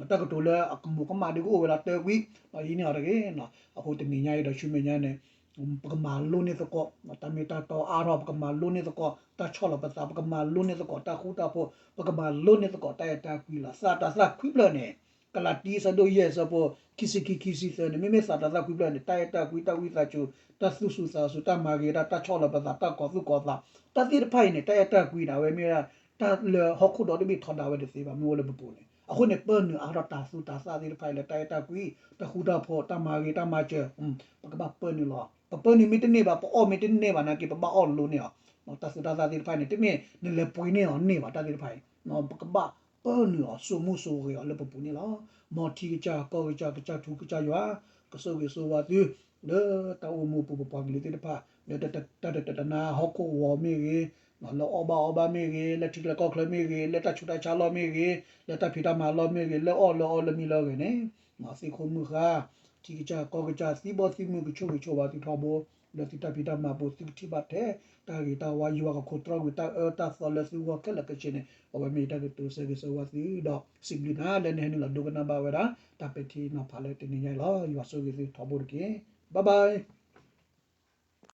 တၢ်ကတိၤလၢအကမူးကမၣ်ဒ်ကအိၣ်ဝဲဒၣ်တၢကွံာ် ဟံးန့ၢ်အီၤတဂ့ၤ. အဃိတနံၤညါအံၤဒီးဆူမဲာ်ညါန့ၣ် ပကမၤလိန့ၢ်သကိး တၢ်မ့ၢ်တၢ်တီအါထီၣ် ပကမၤလိန့ၢ်သကိး တၢ်ဆီၣ်လီၤပသး ပကမၤလိန့ၢ်သကိး တၢ်ဃူတၢ်ဖိး ပကမၤလိန့ၢ်သကိး တၢ်အဲၣ်တၢ်ကွံလီၤ. သးတၢ်သၣ်ခွံဖျၢၣ်န့ၣ် ကလၤတံ အဆၢဒိၣ်ယဲၢ် အဆၢဖိ ခံဆံခံ ခံဆံသၢန့ၣ် မ့မ့ၢ်သးတၢ်သၣ်ခွံဖျၢၣ်န့ၣ် တၢ်အဲၣ်တၢ်ကွံ တၢ်ဝံသးစူၤ တၢ်သူၣ်စူၤသးစူၤ တၢ်မၤဂ့ၤတၢ် တၢ်ဆီၣ်လီၤပသး တၢ်ကီၤသူၣ်ကီၤသး တၢ်သ့ၣ်တဖၣ်အံၤန့ၣ် တၢ်အဲၣ်တၢ်ကွံန့ၣ် အဝဲမ့ၢ်ဝဲဒၣ် တၢ်လၢဟီၣ်ခိၣ်ဒီတဘ့ၣ်ထီဒါဝဲတသ့ဘၣ် မ့ၢ်အိၣ်လၢပပူၤန့ၣ် အဃိန့ၣ် ပၢနုာ်အါထီၣ်တၢ်သူတၢ်သၣ်သ့ၣ်တဖၣ်အံၤလၢတၢ်အဲၣ်တၢ်ကွံ တၢ်ဃူတၢ်ဖိး တၢ်မၤဂ့ၤ တၢ်မၤစၢၤ ပကဘၣ်ပၢနုာ်လီၤ. ပပၢနုာ်မ့ၢ်တန့ၢ်ဘၣ် ပအီၣ်မ့ၢ်တန့ၢ်ဘၣ်နာ်က့ ပဘၣ်အီၣ်လိန့ၢ်အီၤ တၢ်သူတၢ်သၣ်သ့ၣ်တဖၣ်န့ၣ် တမ့ၢ်နလဲၤပှ့ၤန့ၢ်အီၤန့ၢ်ဘၣ် တၢ်သ့ၣ်တဖၣ်အံၤ ပကဘၣ်ပၢနုာ်အီၤ စိာ်မူစိာ်ဂဲၤအီၤလၢပပူၤန့ၣ်လီၤ. မ်ထံကစၢ် ကီၢ်ကစၢ် ကစၢ်ထူကစၢ်ယွၤ ကဆိၣ်ဂ့ၤဆိၣ်ဝါသု လၢတၢ်အိၣ်မူပူၤ ပပှၤကလုာ်သ့ၣ်တဖၣ် လၢတၢ်တတနာ်ဟီၣ်ခိၣ်ဂီၤမ့ၢ်ဂ့ၤ လၢအီၣ်ဘၣ်အီဘၣ်မ့ၢ်ဂ့ၤ လၢထံချၢကီၢ်ချၢမ့ၢ်ဂ့ၤ လၢတၢ်ဆူးတၢ်ဆါလီၢ်မ့ၢ်ဂ့ၤ လၢတၢ်ဖံးတၢ်မၤလီၢ်မ့ၢ်ဂ့ၤ လၢအီၣ်လၢအီလၢမံလၢဂဲၤန့ၣ် သ့ၣ်ခိၣ်မုၢ်ဃါ ထံကစၢ်ကီၢ်ကစၢ် သံဘီသံမုၢ် ကဆိၣ်ဂ့ၤဆိၣ်ဝါသုထီဘိ လၢသုတၢ်ဖံးတၢ်မၤပူၤ သုကထံၣ်ဘၣ်ထဲ တၢ်ဂ့ၤတၢ်ဝါ ယွၤကခိးတြီကွံာ်တၢ်အၢတၢ်သီလၢသုဂီၢ်ခဲလၢာ်ခဲဆ့န့ၣ် အဝဲမ့ၢ်ယတၢ်ကတိၤဆၢဂ့ၤဆၢဝါသု ဒီးစံးဘျုးနၤလၢနဟဲနုာ်လီၤဒိကနၣ်ဘၣ်ဝဲဒၣ် တၢ်ပဲာ်ထံနီၤဖးလၢတနံၤညါအံၤလီၤ. ယွၤဆိၣ်ဂ့ၤသုထီဘိတက့ၢ်. Bye bye.